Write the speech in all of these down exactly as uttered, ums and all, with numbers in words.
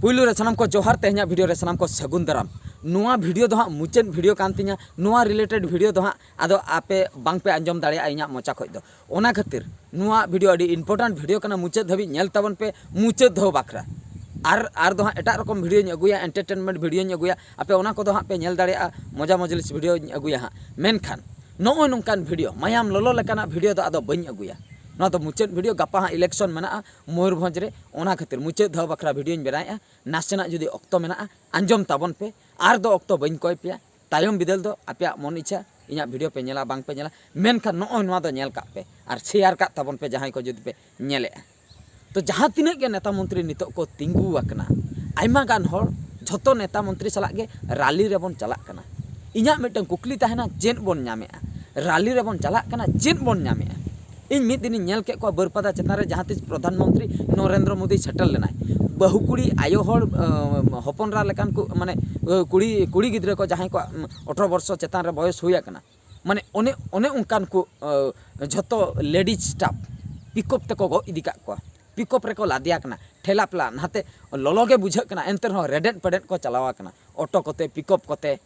ᱯᱩᱭᱞᱩ ᱨᱮ ᱥᱟᱱᱟᱢ ᱠᱚ ᱡᱚᱦᱟᱨ, ᱛᱮᱦᱮᱧᱟᱜ ᱵᱷᱤᱰᱤᱭᱳ ᱨᱮ ᱥᱟᱱᱟᱢ ᱠᱚ ᱥᱟᱹᱜᱩᱱ ᱫᱟᱨᱟᱢ᱾ ᱱᱚᱣᱟ ᱵᱷᱤᱰᱤᱭᱳ ᱫᱚ ᱦᱟᱸᱜ ᱢᱩᱪᱟᱹᱫ ᱵᱷᱤᱰᱤᱭᱳ ᱠᱟᱱ ᱛᱤᱧᱟ᱾ ᱱᱚᱣᱟ ᱨᱤᱞᱮᱴᱮᱰ ᱵᱷᱤᱰᱤᱭᱳ ᱫᱚ ᱦᱟᱸᱜ ᱟᱫᱚ ᱟᱯᱮ ᱵᱟᱝᱯᱮ ᱟᱸᱡᱚᱢ ᱫᱟᱲᱮᱭᱟᱜᱼᱟ ᱤᱧᱟᱹᱜ ᱢᱚᱪᱟ ᱠᱷᱚᱡ ᱫᱚ᱾ ᱚᱱᱟ ᱠᱷᱟᱹᱛᱤᱨ ᱱᱚᱣᱟ ᱵᱷᱤᱰᱤᱭᱳ ᱟᱹᱰᱤ ᱤᱢᱯᱚᱨᱴᱮᱱᱴ ᱵᱷᱤᱰᱤᱭᱳ ᱠᱟᱱᱟ, ᱢᱩᱪᱟᱹᱫ ᱫᱷᱟᱹᱵᱤᱡ ᱧᱮᱞ ᱛᱟᱵᱚᱱ ᱯᱮ, ᱢᱩᱪᱟᱹᱫ ᱫᱷᱟᱣ ᱵᱟᱠᱷᱨᱟ᱾ ᱟᱨ ᱟᱨ ᱫᱚ ᱦᱟᱸᱜ ᱮᱴᱟᱜ ᱨᱚᱠᱚᱢ ᱵᱷᱤᱰᱤᱭᱳᱧ ᱟᱹᱜᱩᱭᱟ, ᱮᱱᱴᱟᱨᱴᱮᱱᱢᱮᱱᱴ ᱵᱷᱤᱰᱤᱭᱳᱧ ᱟᱹᱜᱩᱭᱟ, ᱟᱯᱮ ᱚᱱᱟ ᱠᱚᱫᱚ ᱦᱟᱸᱜ ᱯᱮ ᱧᱮᱞ ᱫᱟᱲᱮᱭᱟᱜᱼᱟ, ᱢᱚᱡᱟ ᱢᱚᱡᱽᱞᱤᱥ ᱵᱷᱤᱰᱤᱭᱳᱧ ᱟᱹᱜᱩᱭᱟ ᱦᱟᱸᱜ᱾ ᱢᱮᱱᱠᱷᱟᱱ ᱱᱚᱜᱼᱚᱭ ᱱᱚᱝᱠᱟᱱ ᱵᱷᱤᱰᱤᱭᱳ, ᱢᱟᱭᱟᱢ ᱞᱚᱞᱚ ᱞᱮᱠᱟᱱᱟᱜ ᱵᱷᱤᱰᱤᱭᱳ ᱫᱚ ᱟᱫᱚ ᱵᱟᱹᱧ ᱟᱹᱜᱩᱭᱟ᱾ ᱱᱚᱣᱟ ᱫᱚ ᱢᱩᱪᱟᱹᱫ ᱵᱷᱤᱰᱤᱭᱳ, ᱜᱟᱯᱟ ᱦᱟᱸᱜ ᱤᱞᱮᱠᱥᱚᱱ ᱢᱮᱱᱟᱜᱼᱟ ᱢᱚᱭᱩᱨᱵᱷᱚᱸᱡᱽ ᱨᱮ, ᱚᱱᱟ ᱠᱷᱟᱹᱛᱤᱨ ᱢᱩᱪᱟᱹᱫ ᱫᱷᱟᱣ ᱵᱟᱠᱷᱨᱟ ᱵᱷᱤᱰᱤᱭᱳᱧ ᱵᱮᱱᱟᱣᱮᱫᱼᱟ᱾ ᱱᱟᱥᱮᱱᱟᱜ ᱡᱩᱫᱤ ᱚᱠᱛᱚ ᱢᱮᱱᱟᱜᱼᱟ, ᱟᱸᱡᱚᱢ ᱛᱟᱵᱚᱱ ᱯᱮ, ᱟᱨ ᱫᱚ ᱚᱠᱛᱚ ᱵᱟᱹᱧ ᱠᱚᱭ ᱯᱮᱭᱟ᱾ ᱛᱟᱭᱚᱢ ᱵᱤᱫᱟᱹᱞ ᱫᱚ ᱟᱯᱮᱭᱟᱜ ᱢᱚᱱ ᱤᱪᱪᱷᱟ, ᱤᱧᱟᱹᱜ ᱵᱷᱤᱰᱤᱭᱳ ᱯᱮ ᱧᱮᱞᱟ, ᱵᱟᱝ ᱯᱮ ᱧᱮᱞᱟ, ᱢᱮᱱᱠᱷᱟᱱ ᱱᱚᱜᱼᱚᱭ ᱱᱚᱣᱟ ᱫᱚ ᱧᱮᱞ ᱠᱟᱜ ᱯᱮ ᱟᱨ ᱥᱮᱭᱟᱨ ᱠᱟᱜ ᱛᱟᱵᱚᱱ ᱯᱮ ᱡᱟᱦᱟᱸᱭ ᱠᱚ ᱡᱩᱫᱤ ᱯᱮ ᱧᱮᱞᱮᱜᱼᱟ᱾ ᱛᱚ ᱡᱟᱦᱟᱸ ᱛᱤᱱᱟᱹᱜ ᱜᱮ ᱱᱮᱛᱟ ᱢᱚᱱᱛᱨᱤ ᱱᱤᱛᱚᱜ ᱠᱚ ᱛᱤᱸᱜᱩ ᱟᱠᱟᱱᱟ, ᱟᱭᱢᱟ ᱜᱟᱱ ᱦᱚᱲ ᱡᱷᱚᱛᱚ ᱱᱮᱛᱟ ᱢᱚᱱᱛᱨᱤ ᱥᱟᱞᱟᱜ ᱜᱮ ᱨᱟᱞᱤ ᱨᱮᱵᱚᱱ ᱪᱟᱞᱟᱜ ᱠᱟᱱᱟ᱾ ᱤᱧᱟᱹᱜ ᱢᱤᱫᱴᱟᱝ ᱠᱩᱠᱞᱤ ᱛᱟᱦᱮᱱᱟ, ᱪᱮᱫ ᱵᱚᱱ ᱧᱟᱢᱮᱜᱼᱟ? ᱨᱟᱞᱤ ᱨᱮᱵᱚᱱ ᱪᱟᱞᱟᱜ ᱠᱟᱱᱟ, ᱪᱮᱫ ᱵᱚᱱ ᱧᱟᱢᱮᱜᱼᱟ? ᱤᱧ ᱢᱤᱫ ᱫᱤᱱᱤᱧ ᱧᱮᱞ ᱠᱮᱫ ᱠᱚᱣᱟ ᱵᱟᱹᱨᱯᱟᱫᱟ ᱪᱮᱛᱟᱱ ᱨᱮ ᱡᱟᱦᱟᱸ ᱛᱤᱥ ᱯᱨᱚᱫᱷᱟᱱ ᱢᱚᱱᱛᱨᱤ ᱱᱚᱨᱮᱱᱫᱨᱚ ᱢᱳᱫᱤ ᱥᱮᱴᱮᱨ ᱞᱮᱱᱟᱭ, ᱵᱟᱹᱦᱩ ᱠᱩᱲᱤ, ᱟᱭᱳ ᱦᱚᱲ, ᱟᱸ, ᱦᱚᱯᱚᱱ ᱮᱨᱟ ᱞᱮᱠᱟᱱ ᱠᱚ, ᱢᱟᱱᱮ, ᱟᱸ, ᱠᱩᱲᱤ, ᱠᱩᱲᱤ ᱜᱤᱫᱽᱨᱟᱹ ᱠᱚ ᱡᱟᱦᱟᱸᱭ ᱠᱚᱣᱟᱜ, ᱩᱸ, ᱟᱴᱷᱨᱚ ᱵᱚᱨᱥᱚ ᱪᱮᱛᱟᱱ ᱨᱮ ᱵᱚᱭᱚᱥ ᱦᱩᱭ ᱟᱠᱟᱱᱟ, ᱢᱟᱱᱮ ᱚᱱᱮ, ᱚᱱᱮ ᱚᱱᱠᱟᱱ ᱠᱚ, ᱟᱸ, ᱡᱷᱚᱛᱚ ᱞᱮᱰᱤᱡᱽ ᱥᱴᱟᱯ ᱯᱤᱠᱚᱯ ᱛᱮᱠᱚ ᱜᱚᱜ ᱤᱫᱤ ᱠᱟᱜ ᱠᱚᱣᱟ, ᱯᱤᱠᱚᱯ ᱨᱮᱠᱚ ᱞᱟᱫᱮᱭᱟ ᱠᱟᱱᱟ, ᱴᱷᱮᱞᱟ ᱯᱮᱞᱟ ᱱᱟᱛᱮ ᱞᱚᱞᱚ ᱜᱮ ᱵᱩᱡᱷᱟᱹᱜ ᱠᱟᱱᱟ, ᱮᱱᱛᱮ ᱨᱮᱦᱚᱸ ᱨᱮᱰᱮᱫ ᱯᱮᱰᱮᱫ ᱠᱚ ᱪᱟᱞᱟᱣ ᱟᱠᱟᱱᱟ ᱚᱴᱳ ᱠᱚᱛᱮ, ᱯᱤᱠᱚᱯ ᱠᱚᱛᱮ᱾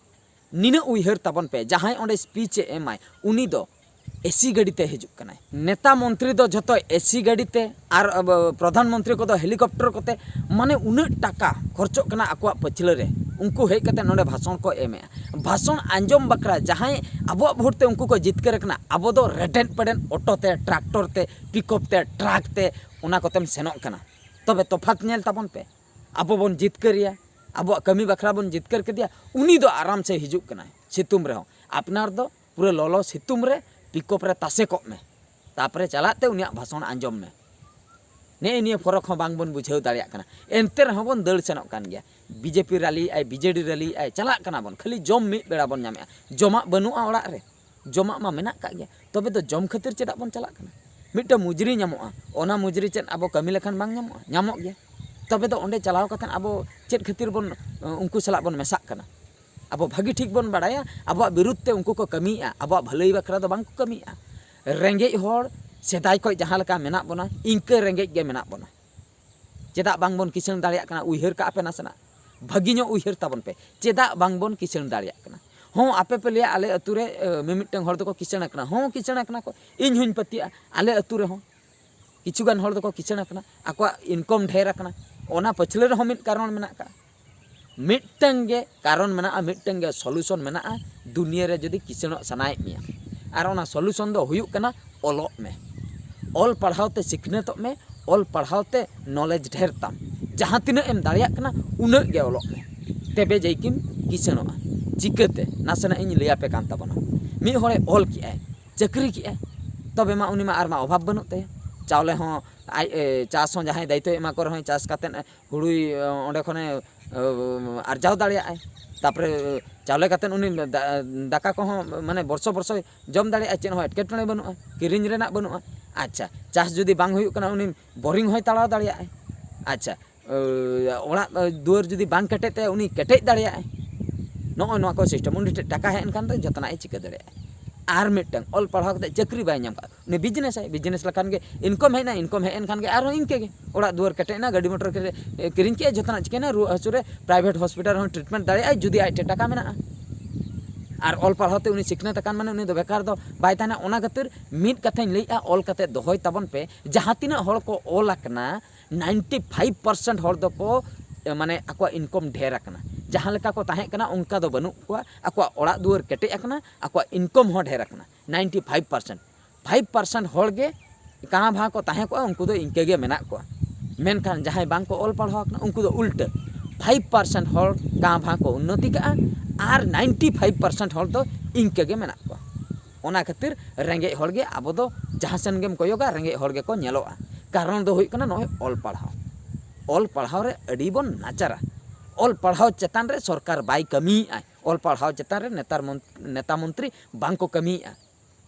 ᱱᱤᱱᱟᱹᱜ ᱩᱭᱦᱟᱹᱨ ᱛᱟᱵᱚᱱ ᱯᱮ, ᱡᱟᱦᱟᱸᱭ ᱚᱸᱰᱮ ᱥᱯᱤᱪ ᱮ ᱮᱢᱟᱭ, ᱩᱱᱤ ᱫᱚ ᱮᱥᱤ ᱜᱟᱹᱰᱤ ᱛᱮ ᱦᱤᱡᱩᱜ ᱠᱟᱱᱟᱭ᱾ ᱱᱮᱛᱟ ᱢᱚᱱᱛᱨᱤ ᱫᱚ ᱡᱷᱚᱛᱚ ᱮᱥᱤ ᱜᱟᱹᱰᱤ ᱛᱮ ᱟᱨ, ᱟᱵ, ᱯᱨᱚᱫᱷᱟᱱ ᱢᱚᱱᱛᱨᱤ ᱠᱚᱫᱚ ᱦᱮᱞᱤᱠᱚᱯᱴᱚᱨ ᱠᱚᱛᱮ᱾ ᱢᱟᱱᱮ ᱩᱱᱟᱹᱜ ᱴᱟᱠᱟ ᱠᱷᱚᱨᱪᱚᱜ ᱠᱟᱱᱟ ᱟᱠᱚᱣᱟᱜ ᱯᱟᱹᱪᱷᱞᱟᱹ ᱨᱮ, ᱩᱱᱠᱩ ᱦᱮᱡ ᱠᱟᱛᱮ ᱱᱚᱰᱮ ᱵᱷᱟᱥᱚᱱ ᱠᱚ ᱮᱢᱮᱜᱼᱟ᱾ ᱵᱷᱟᱥᱚᱱ ᱟᱸᱡᱚᱢ ᱵᱟᱠᱷᱨᱟ ᱡᱟᱦᱟᱸᱭ ᱟᱵᱚᱣᱟᱜ ᱵᱷᱳᱴ ᱛᱮ ᱩᱱᱠᱩ ᱠᱚ ᱡᱤᱛᱠᱟᱹᱨ ᱟᱠᱟᱱᱟ, ᱟᱵᱚ ᱫᱚ ᱨᱮᱰᱮᱫ ᱯᱮᱰᱮᱫ ᱚᱴᱳ ᱛᱮ, ᱴᱨᱟᱠᱴᱚᱨ ᱛᱮ, ᱯᱤᱠᱚᱯ ᱛᱮ, ᱴᱨᱟᱠ ᱛᱮ, ᱚᱱᱟ ᱠᱚᱛᱮᱢ ᱥᱮᱱᱚᱜ ᱠᱟᱱᱟ᱾ ᱛᱚᱵᱮ ᱛᱚᱯᱷᱟᱛ ᱧᱮᱞ ᱛᱟᱵᱚᱱ ᱯᱮ᱾ ᱟᱵᱚ ᱵᱚᱱ ᱡᱤᱛᱠᱟᱹᱨᱮᱭᱟ, ᱟᱵᱚᱣᱟᱜ ᱠᱟᱹᱢᱤ ᱵᱟᱠᱷᱨᱟ ᱵᱚᱱ ᱡᱤᱛᱠᱟᱹᱨ ᱠᱮᱫᱮᱭᱟ, ᱩᱱᱤ ᱫᱚ ᱟᱨᱟᱢ ᱥᱮ ᱦᱤᱡᱩᱜ ᱠᱟᱱᱟᱭ ᱥᱤᱛᱩᱝ ᱨᱮᱦᱚᱸ᱾ ᱟᱯᱱᱟᱨ ᱫᱚ ᱯᱩᱨᱟᱹ ᱞᱚᱞᱚ ᱥᱤᱛᱩᱝ ᱨᱮ ᱯᱤᱠᱚᱯ ᱨᱮ ᱛᱟᱥᱮ ᱠᱚᱜ ᱢᱮ, ᱛᱟᱨᱯᱚᱨᱮ ᱪᱟᱞᱟᱜ ᱛᱮ ᱩᱱᱤᱭᱟᱜ ᱵᱷᱟᱥᱚᱱ ᱟᱸᱡᱚᱢ ᱢᱮ᱾ ᱱᱮᱜᱼᱮ ᱱᱤᱭᱟᱹ ᱯᱷᱚᱨᱚᱠ ᱦᱚᱸ ᱵᱟᱝ ᱵᱚᱱ ᱵᱩᱡᱷᱟᱹᱣ ᱫᱟᱲᱮᱭᱟᱜ ᱠᱟᱱᱟ, ᱮᱱᱛᱮ ᱨᱮᱦᱚᱸ ᱵᱚᱱ ᱫᱟᱹᱲ ᱥᱮᱱᱚᱜ ᱠᱟᱱ ᱜᱮᱭᱟ᱾ ᱵᱤᱡᱮᱯᱤ ᱨᱟᱞᱤᱭᱮᱫᱼᱟᱭ, ᱵᱤᱡᱮᱰᱤ ᱨᱟᱞᱤᱭᱮᱫᱼᱟᱭ, ᱪᱟᱞᱟᱜ ᱠᱟᱱᱟ ᱵᱚᱱ, ᱠᱷᱟᱹᱞᱤ ᱡᱚᱢ ᱢᱤᱫ ᱵᱮᱲᱟ ᱵᱚᱱ ᱧᱟᱢᱮᱜᱼᱟ᱾ ᱡᱚᱢᱟᱜ ᱵᱟᱹᱱᱩᱜᱼᱟ ᱚᱲᱟᱜ ᱨᱮ, ᱡᱚᱢᱟᱜ ᱢᱟ ᱢᱮᱱᱟᱜ ᱠᱟᱜ ᱜᱮᱭᱟ, ᱛᱚᱵᱮ ᱫᱚ ᱡᱚᱢ ᱠᱷᱟᱹᱛᱤᱨ ᱪᱮᱫᱟᱜ ᱵᱚᱱ ᱪᱟᱞᱟᱜ ᱠᱟᱱᱟ? ᱢᱤᱫᱴᱟᱝ ᱢᱩᱡᱽᱨᱤ ᱧᱟᱢᱚᱜᱼᱟ, ᱚᱱᱟ ᱢᱩᱡᱽᱨᱤ ᱪᱮᱫ ᱟᱵᱚ ᱠᱟᱹᱢᱤ ᱞᱮᱠᱷᱟᱱ ᱵᱟᱝ ᱧᱟᱢᱚᱜᱼᱟ? ᱧᱟᱢᱚᱜ ᱜᱮᱭᱟ᱾ ᱛᱚᱵᱮ ᱫᱚ ᱚᱸᱰᱮ ᱪᱟᱞᱟᱣ ᱠᱟᱛᱮᱫ ᱟᱵᱚ ᱪᱮᱫ ᱠᱷᱟᱹᱛᱤᱨ ᱵᱚᱱ, ᱩᱱᱠᱩ ᱥᱟᱞᱟᱜ ᱵᱚᱱ ᱢᱮᱥᱟᱜ ᱠᱟᱱᱟ? ᱟᱵᱚ ᱵᱷᱟᱹᱜᱤ ᱴᱷᱤᱠ ᱵᱚᱱ ᱵᱟᱲᱟᱭᱟ ᱟᱵᱚᱣᱟᱜ ᱵᱤᱨᱩᱫᱽ ᱛᱮ ᱩᱱᱠᱩ ᱠᱚ ᱠᱟᱹᱢᱤᱭᱮᱫᱼᱟ, ᱟᱵᱚᱣᱟᱜ ᱵᱷᱟᱹᱞᱟᱹᱭ ᱵᱟᱠᱷᱨᱟ ᱫᱚ ᱵᱟᱝ ᱠᱚ ᱠᱟᱹᱢᱤᱭᱮᱫᱼᱟ᱾ ᱨᱮᱸᱜᱮᱡ ᱦᱚᱲ ᱥᱮᱫᱟᱭ ᱠᱷᱚᱱ ᱡᱟᱦᱟᱸ ᱞᱮᱠᱟ ᱢᱮᱱᱟᱜ ᱵᱚᱱᱟ, ᱤᱱᱠᱟᱹ ᱨᱮᱸᱜᱮᱡ ᱜᱮ ᱢᱮᱱᱟᱜ ᱵᱚᱱᱟ᱾ ᱪᱮᱫᱟᱜ ᱵᱟᱝᱵᱚᱱ ᱠᱤᱥᱟᱹᱬ ᱫᱟᱲᱮᱭᱟᱜ ᱠᱟᱱᱟ? ᱩᱭᱦᱟᱹᱨ ᱠᱟᱜᱼᱟ ᱯᱮ ᱱᱟᱥᱮᱱᱟᱜ, ᱵᱷᱟᱹᱜᱤ ᱧᱚᱜ ᱩᱭᱦᱟᱹᱨ ᱛᱟᱵᱚᱱ ᱯᱮ᱾ ᱪᱮᱫᱟᱜ ᱵᱟᱝᱵᱚᱱ ᱠᱤᱥᱟᱹᱬ ᱫᱟᱲᱮᱭᱟᱜ ᱠᱟᱱᱟ? ᱦᱚᱸ, ᱟᱯᱮ ᱯᱮ ᱞᱟᱹᱭᱟ ᱟᱞᱮ ᱟᱹᱛᱩ ᱨᱮ ᱮ, ᱢᱤᱢᱤᱫᱴᱟᱝ ᱦᱚᱲ ᱫᱚᱠᱚ ᱠᱤᱥᱟᱹᱬ ᱟᱠᱟᱱᱟ᱾ ᱦᱚᱸ, ᱠᱤᱥᱟᱹᱬ ᱟᱠᱟᱱᱟ ᱠᱚ, ᱤᱧ ᱦᱚᱸᱧ ᱯᱟᱹᱛᱭᱟᱹᱜᱼᱟ᱾ ᱟᱞᱮ ᱟᱹᱛᱩ ᱨᱮᱦᱚᱸ ᱠᱤᱪᱷᱩ ᱜᱟᱱ ᱦᱚᱲ ᱫᱚᱠᱚ ᱠᱤᱥᱟᱹᱬ ᱟᱠᱟᱱᱟ, ᱟᱠᱚᱣᱟᱜ ᱤᱱᱠᱚᱢ ᱰᱷᱮᱨ ᱟᱠᱟᱱᱟ᱾ ᱚᱱᱟ ᱯᱟᱹᱪᱷᱞᱟᱹ ᱨᱮᱦᱚᱸ ᱢᱤᱫ ᱠᱟᱨᱚᱱ ᱢᱮᱱᱟᱜ ᱟᱠᱟᱫᱼᱟ᱾ ᱢᱤᱫᱴᱟᱝ ᱜᱮ ᱠᱟᱨᱚᱱ ᱢᱮᱱᱟᱜᱼᱟ, ᱢᱤᱫᱴᱟᱝ ᱜᱮ ᱥᱚᱞᱩᱥᱚᱱ ᱢᱮᱱᱟᱜᱼᱟ ᱫᱩᱱᱤᱭᱟᱹ ᱨᱮ ᱡᱩᱫᱤ ᱠᱤᱥᱟᱹᱬᱚᱜ ᱥᱟᱱᱟᱭᱮᱫ ᱢᱮᱭᱟ᱾ ᱟᱨ ᱚᱱᱟ ᱥᱚᱞᱩᱥᱚᱱ ᱫᱚ ᱦᱩᱭᱩᱜ ᱠᱟᱱᱟ ᱚᱞᱚᱜ ᱢᱮ, ᱚᱞ ᱯᱟᱲᱦᱟᱣ ᱛᱮ ᱥᱤᱠᱷᱱᱟᱹᱛᱚᱜ ᱢᱮ, ᱚᱞ ᱯᱟᱲᱦᱟᱣ ᱛᱮ ᱱᱚᱞᱮᱡᱽ ᱰᱷᱮᱨ ᱛᱟᱢ᱾ ᱡᱟᱦᱟᱸ ᱛᱤᱱᱟᱹᱜ ᱮᱢ ᱫᱟᱲᱮᱭᱟᱜ ᱠᱟᱱᱟ ᱩᱱᱟᱹᱜ ᱜᱮ ᱚᱞᱚᱜ ᱢᱮ, ᱛᱮᱵᱮ ᱡᱟᱭᱠᱤᱢ ᱠᱤᱥᱟᱹᱬᱚᱜᱼᱟ᱾ ᱪᱤᱠᱟᱹᱛᱮ? ᱱᱟᱥᱮᱱᱟᱜ ᱤᱧ ᱞᱟᱹᱭᱟᱯᱮ ᱠᱟᱱ ᱛᱟᱵᱚᱱᱟ᱾ ᱢᱤᱫ ᱦᱚᱲᱮ ᱚᱞ ᱠᱮᱜᱼᱟᱭ, ᱪᱟᱹᱠᱨᱤ ᱠᱮᱜᱼᱟᱭ, ᱛᱚᱵᱮ ᱢᱟ ᱩᱱᱤ ᱢᱟ ᱟᱨ ᱢᱟ ᱚᱵᱷᱟᱵᱽ ᱵᱟᱹᱱᱩᱜ ᱛᱟᱭᱟ᱾ ᱪᱟᱣᱞᱮ ᱦᱚᱸ ᱟᱡ ᱮ, ᱪᱟᱥ ᱦᱚᱸ ᱡᱟᱦᱟᱸᱭ ᱫᱟᱭᱤᱛᱛᱚᱭ ᱮᱢᱟ ᱠᱚ ᱨᱮᱦᱚᱸ ᱪᱟᱥ ᱠᱟᱛᱮᱫ ᱦᱩᱲᱩᱭ ᱮ, ᱚᱸᱰᱮ ᱠᱷᱚᱱᱮ ᱮ, ᱟᱨᱡᱟᱣ ᱫᱟᱲᱮᱭᱟᱜᱼᱟᱭ᱾ ᱛᱟᱨᱯᱚᱨᱮ ᱪᱟᱣᱞᱮ ᱠᱟᱛᱮᱫ ᱩᱱᱤ ᱫᱟ- ᱫᱟᱠᱟ ᱠᱚᱦᱚᱸ ᱢᱟᱱᱮ ᱵᱚᱨᱥᱚ ᱵᱚᱨᱥᱚᱭ ᱡᱚᱢ ᱫᱟᱲᱮᱭᱟᱜᱼᱟ, ᱪᱮᱫ ᱦᱚᱸ ᱮᱴᱠᱮᱴᱚᱬᱮ ᱵᱟᱹᱱᱩᱜᱼᱟ, ᱠᱤᱨᱤᱧ ᱨᱮᱱᱟᱜ ᱵᱟᱹᱱᱩᱜᱼᱟ᱾ ᱟᱪᱪᱷᱟ, ᱪᱟᱥ ᱡᱩᱫᱤ ᱵᱟᱝ ᱦᱩᱭᱩᱜ ᱠᱟᱱᱟ ᱩᱱᱤ ᱵᱳᱨᱤᱝ ᱦᱚᱸᱭ ᱛᱟᱲᱟᱣ ᱫᱟᱲᱮᱭᱟᱜᱼᱟᱭ᱾ ᱟᱪᱪᱷᱟ, ᱮ, ᱚᱲᱟᱜ ᱮ, ᱫᱩᱣᱟᱹᱨ ᱡᱩᱫᱤ ᱵᱟᱝ ᱠᱮᱴᱮᱡ ᱛᱟᱭᱟ ᱩᱱᱤ ᱠᱮᱴᱮᱡ ᱫᱟᱲᱮᱭᱟᱜᱼᱟᱭ᱾ ᱱᱚᱜᱼᱚᱭ ᱱᱚᱣᱟ ᱠᱚ ᱥᱤᱥᱴᱮᱢ, ᱩᱱᱤ ᱴᱷᱮᱱ ᱴᱟᱠᱟ ᱦᱮᱡ ᱮᱱᱠᱷᱟᱱ ᱫᱚ ᱡᱚᱛᱚᱱᱟᱜ ᱮ ᱪᱤᱠᱟᱹ ᱫᱟᱲᱮᱭᱟᱜᱼᱟ᱾ ᱟᱨ ᱢᱤᱫᱴᱟᱝ ᱚᱞ ᱯᱟᱲᱦᱟᱣ ᱠᱟᱛᱮ ᱪᱟᱹᱠᱨᱤ ᱵᱟᱭ ᱧᱟᱢ ᱠᱟᱜᱼᱟ, ᱩᱱᱤ ᱵᱤᱡᱽᱱᱮᱥ ᱟᱭ, ᱵᱤᱡᱽᱱᱮᱥ ᱞᱮᱠᱷᱟᱱ ᱜᱮ ᱤᱱᱠᱚᱢ ᱦᱮᱡ ᱮᱱᱟ, ᱤᱱᱠᱚᱢ ᱦᱮᱡ ᱮᱱ ᱠᱷᱟᱱ ᱜᱮ ᱟᱨᱦᱚᱸ ᱤᱱᱠᱟᱹ ᱜᱮ ᱚᱲᱟᱜ ᱫᱩᱣᱟᱹᱨ ᱠᱮᱴᱮᱡ ᱮᱱᱟ, ᱜᱟᱹᱰᱤ ᱢᱚᱴᱚᱨ ᱠᱤᱨᱤᱧ ᱠᱮᱫᱼᱟ, ᱡᱚᱛᱚᱱᱟᱜ ᱪᱤᱠᱟᱹᱭᱮᱱᱟ, ᱨᱩᱣᱟᱹ ᱦᱟᱹᱥᱩ ᱨᱮ ᱯᱨᱟᱭᱵᱷᱮᱴ ᱦᱚᱥᱯᱤᱴᱟᱞ ᱨᱮᱦᱚᱸ ᱴᱨᱤᱴᱢᱮᱱᱴ ᱫᱟᱲᱮᱭᱟᱜᱼᱟᱭ ᱡᱩᱫᱤ ᱟᱡ ᱴᱷᱮᱱ ᱴᱟᱠᱟ ᱢᱮᱱᱟᱜᱼᱟ᱾ ᱟᱨ ᱚᱞ ᱯᱟᱲᱦᱟᱣ ᱛᱮ ᱩᱱᱤ ᱥᱤᱠᱷᱱᱟᱹᱛ ᱟᱠᱟᱱ ᱢᱟᱱᱮ ᱩᱱᱤ ᱫᱚ ᱵᱮᱠᱟᱨ ᱫᱚ ᱵᱟᱭ ᱛᱟᱦᱮᱱᱟ᱾ ᱚᱱᱟ ᱠᱷᱟᱹᱛᱤᱨ ᱢᱤᱫ ᱠᱟᱛᱷᱟᱧ ᱞᱟᱹᱭᱮᱫᱼᱟ, ᱚᱞ ᱠᱟᱛᱮ ᱫᱚᱦᱚᱭ ᱛᱟᱵᱚᱱ ᱯᱮ, ᱡᱟᱦᱟᱸ ᱛᱤᱱᱟᱹᱜ ᱦᱚᱲ ᱠᱚ ᱚᱞ ᱟᱠᱟᱱᱟ, ᱱᱟᱭᱤᱱᱴᱤ ᱯᱷᱟᱭᱤᱵᱷ ᱯᱟᱨᱥᱮᱱᱴ ᱦᱚᱲ ᱫᱚᱠᱚ ᱮ, ᱢᱟᱱᱮ ᱟᱠᱚᱣᱟᱜ ᱤᱱᱠᱚᱢ ᱰᱷᱮᱨ ᱟᱠᱟᱱᱟ᱾ ᱡᱟᱦᱟᱸ ᱞᱮᱠᱟ ᱠᱚ ᱛᱟᱦᱮᱸ ᱠᱟᱱᱟ ᱚᱱᱠᱟ ᱫᱚ ᱵᱟᱹᱱᱩᱜ ᱠᱚᱣᱟ, ᱟᱠᱚᱣᱟᱜ ᱚᱲᱟᱜ ᱫᱩᱣᱟᱹᱨ ᱠᱮᱴᱮᱡ ᱟᱠᱟᱱᱟ, ᱟᱠᱚᱣᱟᱜ ᱤᱱᱠᱚᱢ ᱦᱚᱸ ᱰᱷᱮᱨ ᱟᱠᱟᱱᱟ᱾ Ninety five percent, five percent ᱦᱚᱲ ᱜᱮ ᱠᱟᱸ ᱵᱷᱟᱸ ᱠᱚ ᱛᱟᱦᱮᱸ ᱠᱚᱜᱼᱟ, ᱩᱱᱠᱩ ᱫᱚ ᱤᱱᱠᱟᱹ ᱜᱮ ᱢᱮᱱᱟᱜ ᱠᱚᱣᱟ᱾ ᱢᱮᱱᱠᱷᱟᱱ ᱡᱟᱦᱟᱸᱭ ᱵᱟᱝ ᱠᱚ ᱚᱞ ᱯᱟᱲᱦᱟᱣ ᱟᱠᱟᱱᱟ ᱩᱱᱠᱩ ᱫᱚ ᱩᱞᱴᱟᱹ, ᱯᱷᱟᱭᱤᱵᱷ ᱯᱟᱨᱥᱮᱱᱴ ᱦᱚᱲ ᱠᱟᱸ ᱵᱷᱟᱸ ᱠᱚ ᱩᱱᱱᱚᱛᱤ ᱠᱟᱜᱼᱟ ᱟᱨ ᱱᱟᱭᱤᱱᱴᱤ ᱯᱷᱟᱭᱤᱵᱷ ᱯᱟᱨᱥᱮᱱᱴ ᱦᱚᱲ ᱫᱚ ᱤᱱᱠᱟᱹ ᱜᱮ ᱢᱮᱱᱟᱜ ᱠᱚᱣᱟ᱾ ᱚᱱᱟ ᱠᱷᱟᱹᱛᱤᱨ ᱨᱮᱸᱜᱮᱡ ᱦᱚᱲ ᱜᱮ ᱟᱵᱚ ᱫᱚ ᱡᱟᱦᱟᱸ ᱥᱮᱱ ᱜᱮᱢ ᱠᱚᱭᱚᱜᱟ ᱨᱮᱸᱜᱮᱡ ᱦᱚᱲ ᱜᱮᱠᱚ ᱧᱮᱞᱚᱜᱼᱟ᱾ ᱠᱟᱨᱚᱱ ᱫᱚ ᱦᱩᱭᱩᱜ ᱠᱟᱱᱟ ᱱᱚᱜᱼᱚᱭ ᱚᱞ ᱯᱟᱲᱦᱟᱣ᱾ ᱚᱞ ᱯᱟᱲᱦᱟᱣ ᱨᱮ ᱟᱹᱰᱤ ᱵᱚᱱ ᱱᱟᱪᱟᱨᱟ᱾ ᱚᱞ ᱯᱟᱲᱦᱟᱣ ᱪᱮᱛᱟᱱ ᱨᱮ ᱥᱚᱨᱠᱟᱨ ᱵᱟᱭ ᱠᱟᱹᱢᱤᱭᱮᱫᱼᱟ, ᱚᱞ ᱯᱟᱲᱦᱟᱣ ᱪᱮᱛᱟᱱ ᱨᱮ ᱱᱮᱛᱟᱨ ᱢᱚᱱ- ᱱᱮᱛᱟ ᱢᱚᱱᱛᱨᱤ ᱵᱟᱝ ᱠᱚ ᱠᱟᱹᱢᱤᱭᱮᱫᱼᱟ᱾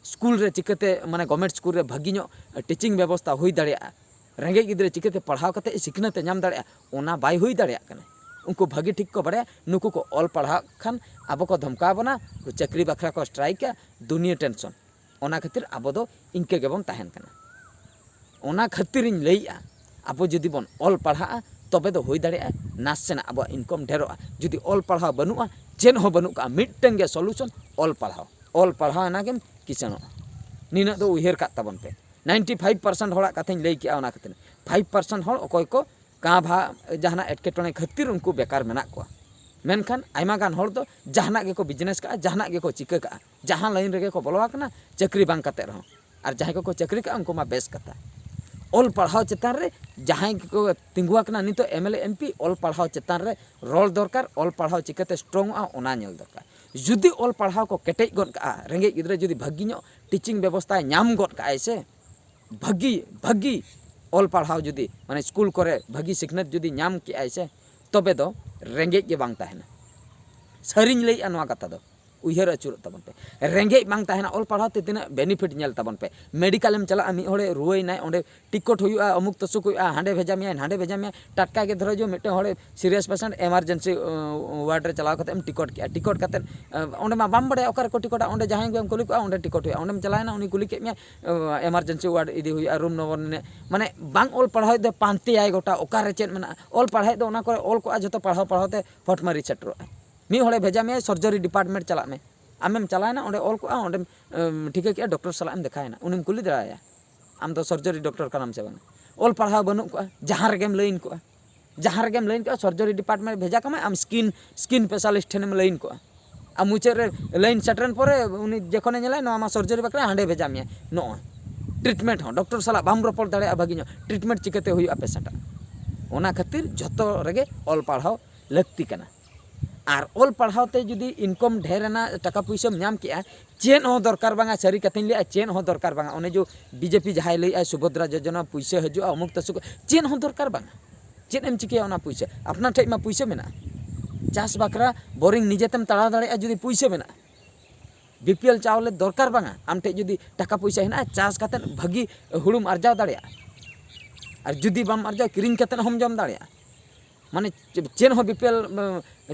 ᱥᱠᱩᱞ ᱨᱮ ᱪᱤᱠᱟᱹᱛᱮ ᱢᱟᱱᱮ ᱜᱚᱵᱷᱢᱮᱱᱴ ᱥᱠᱩᱞ ᱨᱮ ᱵᱷᱟᱹᱜᱤ ᱧᱚᱜ ᱴᱤᱪᱤᱝ ᱵᱮᱵᱚᱥᱛᱷᱟ ᱦᱩᱭ ᱫᱟᱲᱮᱭᱟᱜᱼᱟ, ᱨᱮᱸᱜᱮᱡ ᱜᱤᱫᱽᱨᱟᱹ ᱪᱤᱠᱟᱹᱛᱮ ᱯᱟᱲᱦᱟᱣ ᱠᱟᱛᱮ ᱥᱤᱠᱷᱱᱟᱹᱛ ᱮ ᱧᱟᱢ ᱫᱟᱲᱮᱭᱟᱜᱼᱟ, ᱚᱱᱟ ᱵᱟᱭ ᱦᱩᱭ ᱫᱟᱲᱮᱭᱟᱜ ᱠᱟᱱᱟ᱾ ᱩᱱᱠᱩ ᱵᱷᱟᱹᱜᱤ ᱴᱷᱤᱠ ᱠᱚ ᱵᱟᱲᱟᱭᱟ ᱱᱩᱠᱩ ᱠᱚ ᱚᱞ ᱯᱟᱲᱦᱟᱜ ᱠᱷᱟᱱ ᱟᱵᱚ ᱠᱚ ᱫᱷᱚᱢᱠᱟᱣ ᱵᱚᱱᱟ, ᱪᱟᱹᱠᱨᱤ ᱵᱟᱠᱷᱨᱟ ᱠᱚ ᱥᱴᱨᱟᱭᱤᱠᱟ, ᱫᱩᱱᱤᱭᱟᱹ ᱴᱮᱱᱥᱚᱱ᱾ ᱚᱱᱟ ᱠᱷᱟᱹᱛᱤᱨ ᱟᱵᱚ ᱫᱚ ᱤᱱᱠᱟᱹ ᱜᱮᱵᱚᱱ ᱛᱟᱦᱮᱱ ᱠᱟᱱᱟ᱾ ᱚᱱᱟ ᱠᱷᱟᱹᱛᱤᱨᱤᱧ ᱞᱟᱹᱭᱮᱜᱼᱟ, ᱟᱵᱚ ᱡᱩᱫᱤ ᱵᱚᱱ ᱚᱞ ᱯᱟᱲᱦᱟᱜᱼᱟ, ᱛᱚᱵᱮ ᱫᱚ ᱦᱩᱭ ᱫᱟᱲᱮᱭᱟᱜᱼᱟ ᱱᱟᱥᱮᱱᱟᱜ ᱟᱵᱚᱣᱟᱜ ᱤᱱᱠᱟᱢ ᱰᱷᱮᱨᱚᱜᱼᱟ᱾ ᱡᱩᱫᱤ ᱚᱞ ᱯᱟᱲᱦᱟᱣ ᱵᱟᱹᱱᱩᱜᱼᱟ, ᱪᱮᱫ ᱦᱚᱸ ᱵᱟᱹᱱᱩᱜ ᱠᱟᱜᱼᱟ, ᱢᱤᱫᱴᱟᱝ ᱜᱮ ᱥᱚᱞᱩᱥᱚᱱ, ᱚᱞ ᱯᱟᱲᱦᱟᱣ᱾ ᱚᱞ ᱯᱟᱲᱦᱟᱣ ᱮᱱᱟᱜᱮᱢ ᱠᱤᱥᱟᱹᱬᱚᱜᱼᱟ᱾ ᱱᱤᱱᱟᱹᱜ ᱫᱚ ᱩᱭᱦᱟᱹᱨ ᱠᱟᱜ ᱛᱟᱵᱚᱱ ᱯᱮ᱾ ᱱᱟᱭᱤᱱᱴᱤ ᱯᱷᱟᱭᱤᱵᱷ ᱯᱟᱨᱥᱮᱱᱴ ᱦᱚᱲᱟᱜ ᱠᱟᱛᱷᱟᱧ ᱞᱟᱹᱭ ᱠᱮᱜᱼᱟ, ᱚᱱᱟ ᱠᱷᱟᱹᱛᱤᱨ ᱯᱷᱟᱭᱤᱵᱷ ᱯᱟᱨᱥᱮᱱᱴ ᱦᱚᱲ ᱚᱠᱚᱭ ᱠᱚ ᱠᱟᱸ ᱵᱷᱟ ᱡᱟᱦᱟᱱᱟᱜ ᱮᱴᱠᱮᱴᱚᱬᱮ ᱠᱷᱟᱹᱛᱤᱨ ᱩᱱᱠᱩ ᱵᱮᱠᱟᱨ ᱢᱮᱱᱟᱜ ᱠᱚᱣᱟ᱾ ᱢᱮᱱᱠᱷᱟᱱ ᱟᱭᱢᱟ ᱜᱟᱱ ᱦᱚᱲ ᱫᱚ ᱡᱟᱦᱟᱱᱟᱜ ᱜᱮᱠᱚ ᱵᱤᱡᱽᱱᱮᱥ ᱠᱟᱜᱼᱟ, ᱡᱟᱦᱟᱱᱟᱜ ᱜᱮᱠᱚ ᱪᱤᱠᱟᱹ ᱠᱟᱜᱼᱟ, ᱡᱟᱦᱟᱸ ᱞᱟᱭᱤᱱ ᱨᱮᱜᱮ ᱠᱚ ᱵᱚᱞᱚ ᱟᱠᱟᱱᱟ, ᱪᱟᱹᱠᱨᱤ ᱵᱟᱝ ᱠᱟᱛᱮ ᱨᱮᱦᱚᱸ᱾ ᱟᱨ ᱡᱟᱦᱟᱸᱭ ᱠᱚᱠᱚ ᱪᱟᱹᱠᱨᱤ ᱠᱟᱜᱼᱟ, ᱩᱱᱠᱩ ᱢᱟ ᱵᱮᱥ ᱠᱟᱛᱷᱟ᱾ ᱚᱞ ᱯᱟᱲᱦᱟᱣ ᱪᱮᱛᱟᱱ ᱨᱮ ᱡᱟᱦᱟᱸᱭ ᱠᱚ ᱛᱤᱸᱜᱩ ᱟᱠᱟᱱᱟ ᱱᱤᱛᱚᱜ M L A, M P, ᱚᱞ ᱯᱟᱲᱦᱟᱣ ᱪᱮᱛᱟᱱ ᱨᱮ ᱨᱚᱲ ᱫᱚᱨᱠᱟᱨ, ᱚᱞ ᱯᱟᱲᱦᱟᱣ ᱪᱤᱠᱟᱹᱛᱮ ᱥᱴᱨᱚᱝ ᱚᱜᱼᱟ, ᱚᱱᱟ ᱧᱮᱞ ᱫᱚᱨᱠᱟᱨ᱾ ᱡᱩᱫᱤ ᱚᱞ ᱯᱟᱲᱦᱟᱣ ᱠᱚ ᱠᱮᱴᱮᱡ ᱜᱚᱫ ᱠᱟᱜᱼᱟ, ᱨᱮᱸᱜᱮᱡ ᱜᱤᱫᱽᱨᱟᱹ ᱡᱩᱫᱤ ᱵᱷᱟᱹᱜᱤ ᱧᱚᱜ ᱴᱤᱪᱤᱝ ᱵᱮᱵᱚᱥᱛᱷᱟᱭ ᱧᱟᱢ ᱜᱚᱫ ᱠᱟᱜᱼᱟᱭ ᱥᱮ, ᱵᱷᱟᱹᱜᱤ, ᱵᱷᱟᱹᱜᱤ ᱚᱞ ᱯᱟᱲᱦᱟᱣ ᱡᱩᱫᱤ, ᱢᱟᱱᱮ, ᱥᱠᱩᱞ ᱠᱚᱨᱮ ᱵᱷᱟᱹᱜᱤ ᱥᱤᱠᱷᱱᱟᱹᱛ ᱡᱩᱫᱤ ᱧᱟᱢ ᱠᱮᱜᱼᱟᱭ ᱥᱮ, ᱛᱚᱵᱮ ᱫᱚ ᱨᱮᱸᱜᱮᱡ ᱜᱮ ᱵᱟᱝ ᱛᱟᱦᱮᱱᱟ᱾ ᱥᱟᱹᱨᱤᱧ ᱞᱟᱹᱭᱮᱜᱼᱟ ᱱᱚᱣᱟ ᱠᱟᱛᱷᱟ ᱫᱚ, ᱩᱭᱦᱟᱹᱨ ᱟᱹᱪᱩᱨᱚᱜ ᱛᱟᱵᱚᱱ ᱯᱮ᱾ ᱨᱮᱸᱜᱮᱡ ᱵᱟᱝ ᱛᱟᱦᱮᱱᱟ, ᱚᱞ ᱯᱟᱲᱦᱟᱣ ᱛᱮ ᱛᱤᱱᱟᱹᱜ ᱵᱮᱱᱤᱯᱷᱤᱴ ᱧᱮᱞ ᱛᱟᱵᱚᱱ ᱯᱮ᱾ ᱢᱮᱰᱤᱠᱟᱞᱮᱢ ᱪᱟᱞᱟᱜᱼᱟ, ᱢᱤᱫ ᱦᱚᱲᱮ ᱨᱩᱣᱟᱹᱭᱮᱱᱟᱭ, ᱚᱸᱰᱮ ᱴᱤᱠᱚᱴ ᱦᱩᱭᱩᱜᱼᱟ, ᱚᱢᱩᱠ ᱛᱚᱥᱩᱠ ᱦᱩᱭᱩᱜᱼᱟ, ᱦᱟᱸᱰᱮ ᱵᱷᱮᱡᱟ ᱢᱮᱭᱟ, ᱱᱟᱸᱰᱮ ᱵᱷᱮᱡᱟ ᱢᱮᱭᱟ, ᱴᱟᱴᱠᱟ ᱜᱮ ᱫᱷᱚᱨᱚ ᱡᱚ ᱢᱤᱫᱴᱮᱱ ᱦᱚᱲᱮ ᱥᱤᱨᱤᱭᱟᱥ ᱯᱮᱥᱮᱱᱴ ᱮᱢᱟᱨᱡᱮᱱᱥᱤ ᱣᱟᱨᱰ ᱨᱮ ᱪᱟᱞᱟᱣ ᱠᱟᱛᱮ ᱮᱢ ᱴᱤᱠᱚᱴ ᱠᱮᱜᱼᱟ᱾ ᱴᱤᱠᱚᱴ ᱠᱟᱛᱮ ᱚᱸᱰᱮ ᱢᱟ ᱵᱟᱢ ᱵᱟᱲᱟᱭᱟ ᱚᱠᱟ ᱨᱮᱠᱚ ᱴᱤᱠᱚᱴᱟ, ᱚᱸᱰᱮ ᱡᱟᱦᱟᱸᱭ ᱜᱮᱢ ᱠᱩᱞᱤ ᱠᱚᱣᱟ, ᱚᱸᱰᱮ ᱴᱤᱠᱚᱴ ᱦᱩᱭᱩᱜᱼᱟ᱾ ᱚᱸᱰᱮᱢ ᱪᱟᱞᱟᱣᱮᱱᱟ, ᱩᱱᱤ ᱠᱩᱞᱤ ᱠᱮᱫ ᱢᱮᱭᱟ, ᱮᱢᱟᱨᱡᱮᱱᱥᱤ ᱣᱟᱨᱰ ᱤᱫᱤ ᱦᱩᱭᱩᱜᱼᱟ, ᱨᱩᱢ ᱱᱚᱢᱵᱚᱨ ᱱᱤᱱᱟᱹᱜ᱾ ᱢᱟᱱᱮ, ᱵᱟᱝ ᱚᱞ ᱯᱟᱲᱦᱟᱣ ᱫᱚ ᱯᱟᱱᱛᱮᱭᱟᱭ ᱜᱚᱴᱟ ᱚᱠᱟᱨᱮ ᱪᱮᱫ ᱢᱮᱱᱟᱜᱼᱟ᱾ ᱚᱞ ᱯᱟᱲᱦᱟᱣ ᱫᱚ ᱚᱱᱟ ᱠᱚᱨᱮ ᱚᱞ ᱠᱚᱜᱼᱟ, ᱡᱷᱚᱛᱚ ᱯᱟᱲᱦᱟᱣ ᱯᱟᱲᱦᱟᱣ ᱛᱮ ᱯᱷᱚᱴᱢᱟᱨᱤ ᱥᱮᱴᱮᱨᱚᱜᱼᱟ᱾ ᱢᱤᱫ ᱦᱚᱲᱮ ᱵᱷᱮᱡᱟ ᱢᱮᱭᱟ, ᱥᱚᱨᱡᱟᱨᱤ ᱰᱤᱯᱟᱨᱴᱢᱮᱱᱴ ᱪᱟᱞᱟᱜ ᱢᱮ᱾ ᱟᱢᱮᱢ ᱪᱟᱞᱟᱣᱮᱱᱟ, ᱚᱸᱰᱮ ᱚᱞ ᱠᱚᱜᱼᱟ, ᱚᱸᱰᱮᱢ ᱮᱢ, ᱴᱷᱤᱠᱟᱹ ᱠᱮᱜᱼᱟ, ᱰᱚᱠᱴᱚᱨ ᱥᱟᱞᱟᱜ ᱮᱢ ᱫᱮᱠᱷᱟᱭᱮᱱᱟ, ᱩᱱᱤᱢ ᱠᱩᱞᱤ ᱫᱟᱲᱮᱭᱟᱭᱟ, ᱟᱢ ᱫᱚ ᱥᱚᱨᱡᱟᱨᱤ ᱰᱚᱠᱴᱚᱨ ᱠᱟᱱᱟᱢ ᱥᱮ ᱵᱟᱝ? ᱚᱞ ᱯᱟᱲᱦᱟᱣ ᱵᱟᱹᱱᱩᱜ ᱠᱚᱜᱼᱟ, ᱡᱟᱦᱟᱸ ᱨᱮᱜᱮᱢ ᱞᱟᱹᱭᱤᱱ ᱠᱚᱜᱼᱟ, ᱡᱟᱦᱟᱸ ᱨᱮᱜᱮᱢ ᱞᱟᱹᱭᱤᱱ ᱠᱚᱜᱼᱟ, ᱥᱚᱨᱡᱟᱨᱤ ᱰᱤᱯᱟᱨᱴᱢᱮᱱᱴ ᱵᱷᱮᱡᱟ ᱠᱟᱢᱟᱭ, ᱟᱢ ᱥᱠᱤᱱ, ᱥᱠᱤᱱ ᱥᱯᱮᱥᱟᱞᱤᱥᱴ ᱴᱷᱮᱱᱮᱢ ᱞᱟᱹᱭᱤᱱ ᱠᱚᱜᱼᱟ᱾ ᱟᱨ ᱢᱩᱪᱟᱹᱫ ᱨᱮ ᱞᱟᱹᱭᱤᱱ ᱥᱮᱴᱮᱨᱮᱱ ᱯᱚᱨᱮ ᱩᱱᱤ ᱡᱚᱠᱷᱚᱱᱮ ᱧᱮᱞᱟᱭ, ᱱᱚᱣᱟ ᱢᱟ ᱥᱚᱨᱡᱟᱨᱤ ᱵᱟᱠᱷᱨᱟ, ᱦᱟᱸᱰᱮ ᱵᱷᱮᱡᱟ ᱢᱮᱭᱟ᱾ ᱱᱚᱜᱼᱚᱭ ᱴᱨᱤᱴᱢᱮᱱᱴ ᱦᱚᱸ ᱰᱚᱠᱴᱚᱨ ᱥᱟᱞᱟᱜ ᱵᱟᱢ ᱨᱚᱯᱚᱲ ᱫᱟᱲᱮᱭᱟᱜᱼᱟ ᱵᱷᱟᱹᱜᱤ ᱧᱚᱜ, ᱴᱨᱤᱴᱢᱮᱱᱴ ᱪᱤᱠᱟᱹᱛᱮ ᱦᱩᱭᱩᱜᱼᱟ ᱯᱮᱥᱮᱱᱴᱟᱜ? ᱚᱱᱟ ᱠᱷᱟᱹᱛᱤᱨ ᱡᱷᱚᱛᱚ ᱨᱮᱜᱮ ᱚᱞ ᱯᱟᱲᱦᱟᱣ ᱞᱟᱹᱠᱛᱤ ᱠᱟᱱᱟ᱾ ᱟᱨ ᱚᱞ ᱯᱟᱲᱦᱟᱣ ᱛᱮ ᱡᱩᱫᱤ ᱤᱱᱠᱚᱢ ᱰᱷᱮᱨ ᱮᱱᱟ, ᱴᱟᱠᱟ ᱯᱩᱭᱥᱟᱹᱢ ᱧᱟᱢ ᱠᱮᱜᱼᱟ, ᱪᱮᱫ ᱦᱚᱸ ᱫᱚᱨᱠᱟᱨ ᱵᱟᱝᱟ᱾ ᱥᱟᱹᱨᱤ ᱠᱟᱛᱷᱟᱧ ᱞᱟᱹᱭᱟ, ᱪᱮᱫ ᱦᱚᱸ ᱫᱚᱨᱠᱟᱨ ᱵᱟᱝᱟ᱾ ᱚᱱᱮ ᱡᱮ ᱵᱤᱡᱮᱯᱤ ᱡᱟᱦᱟᱸᱭ ᱞᱟᱹᱭᱮᱜᱼᱟᱭ, ᱥᱩᱵᱷᱚᱫᱨᱟ ᱡᱳᱡᱚᱱᱟ ᱯᱩᱭᱥᱟᱹ ᱦᱤᱡᱩᱜᱼᱟ, ᱚᱢᱩᱠ ᱛᱟᱹᱥᱩᱠ, ᱪᱮᱫ ᱦᱚᱸ ᱫᱚᱨᱠᱟᱨ ᱵᱟᱝᱟ᱾ ᱪᱮᱫ ᱮᱢ ᱪᱤᱠᱟᱹᱭᱟ ᱚᱱᱟ ᱯᱩᱭᱥᱟᱹ? ᱟᱯᱱᱟᱨ ᱴᱷᱮᱡ ᱢᱟ ᱯᱩᱭᱥᱟᱹ ᱢᱮᱱᱟᱜᱼᱟ, ᱪᱟᱥ ᱵᱟᱠᱷᱨᱟ ᱵᱳᱨᱤᱝ ᱱᱤᱡᱮᱛᱮᱢ ᱛᱟᱲᱟᱣ ᱫᱟᱲᱮᱭᱟᱜᱼᱟ ᱡᱩᱫᱤ ᱯᱩᱭᱥᱟᱹ ᱢᱮᱱᱟᱜᱼᱟ᱾ ᱵᱤ ᱯᱤ ᱮᱞ ᱪᱟᱣᱞᱮ ᱫᱚᱨᱠᱟᱨ ᱵᱟᱝᱟ᱾ ᱟᱢ ᱴᱷᱮᱡ ᱡᱩᱫᱤ ᱴᱟᱠᱟ ᱯᱩᱭᱥᱟᱹ ᱦᱮᱱᱟᱜᱼᱟ, ᱪᱟᱥ ᱠᱟᱛᱮᱫ ᱵᱷᱟᱹᱜᱤ ᱦᱩᱲᱩᱢ ᱟᱨᱡᱟᱣ ᱫᱟᱲᱮᱭᱟᱜᱼᱟ, ᱟᱨ ᱡᱩᱫᱤ ᱵᱟᱢ ᱟᱨᱡᱟᱣ, ᱠᱤᱨᱤᱧ ᱠᱟᱛᱮᱫ ᱦᱚᱸᱢ ᱡᱚᱢ ᱫᱟᱲᱮᱭᱟᱜᱼᱟ᱾ ᱢᱟᱱᱮ ᱪᱮᱫ ᱦᱚᱸ ᱵᱤ ᱯᱤ ᱮᱞ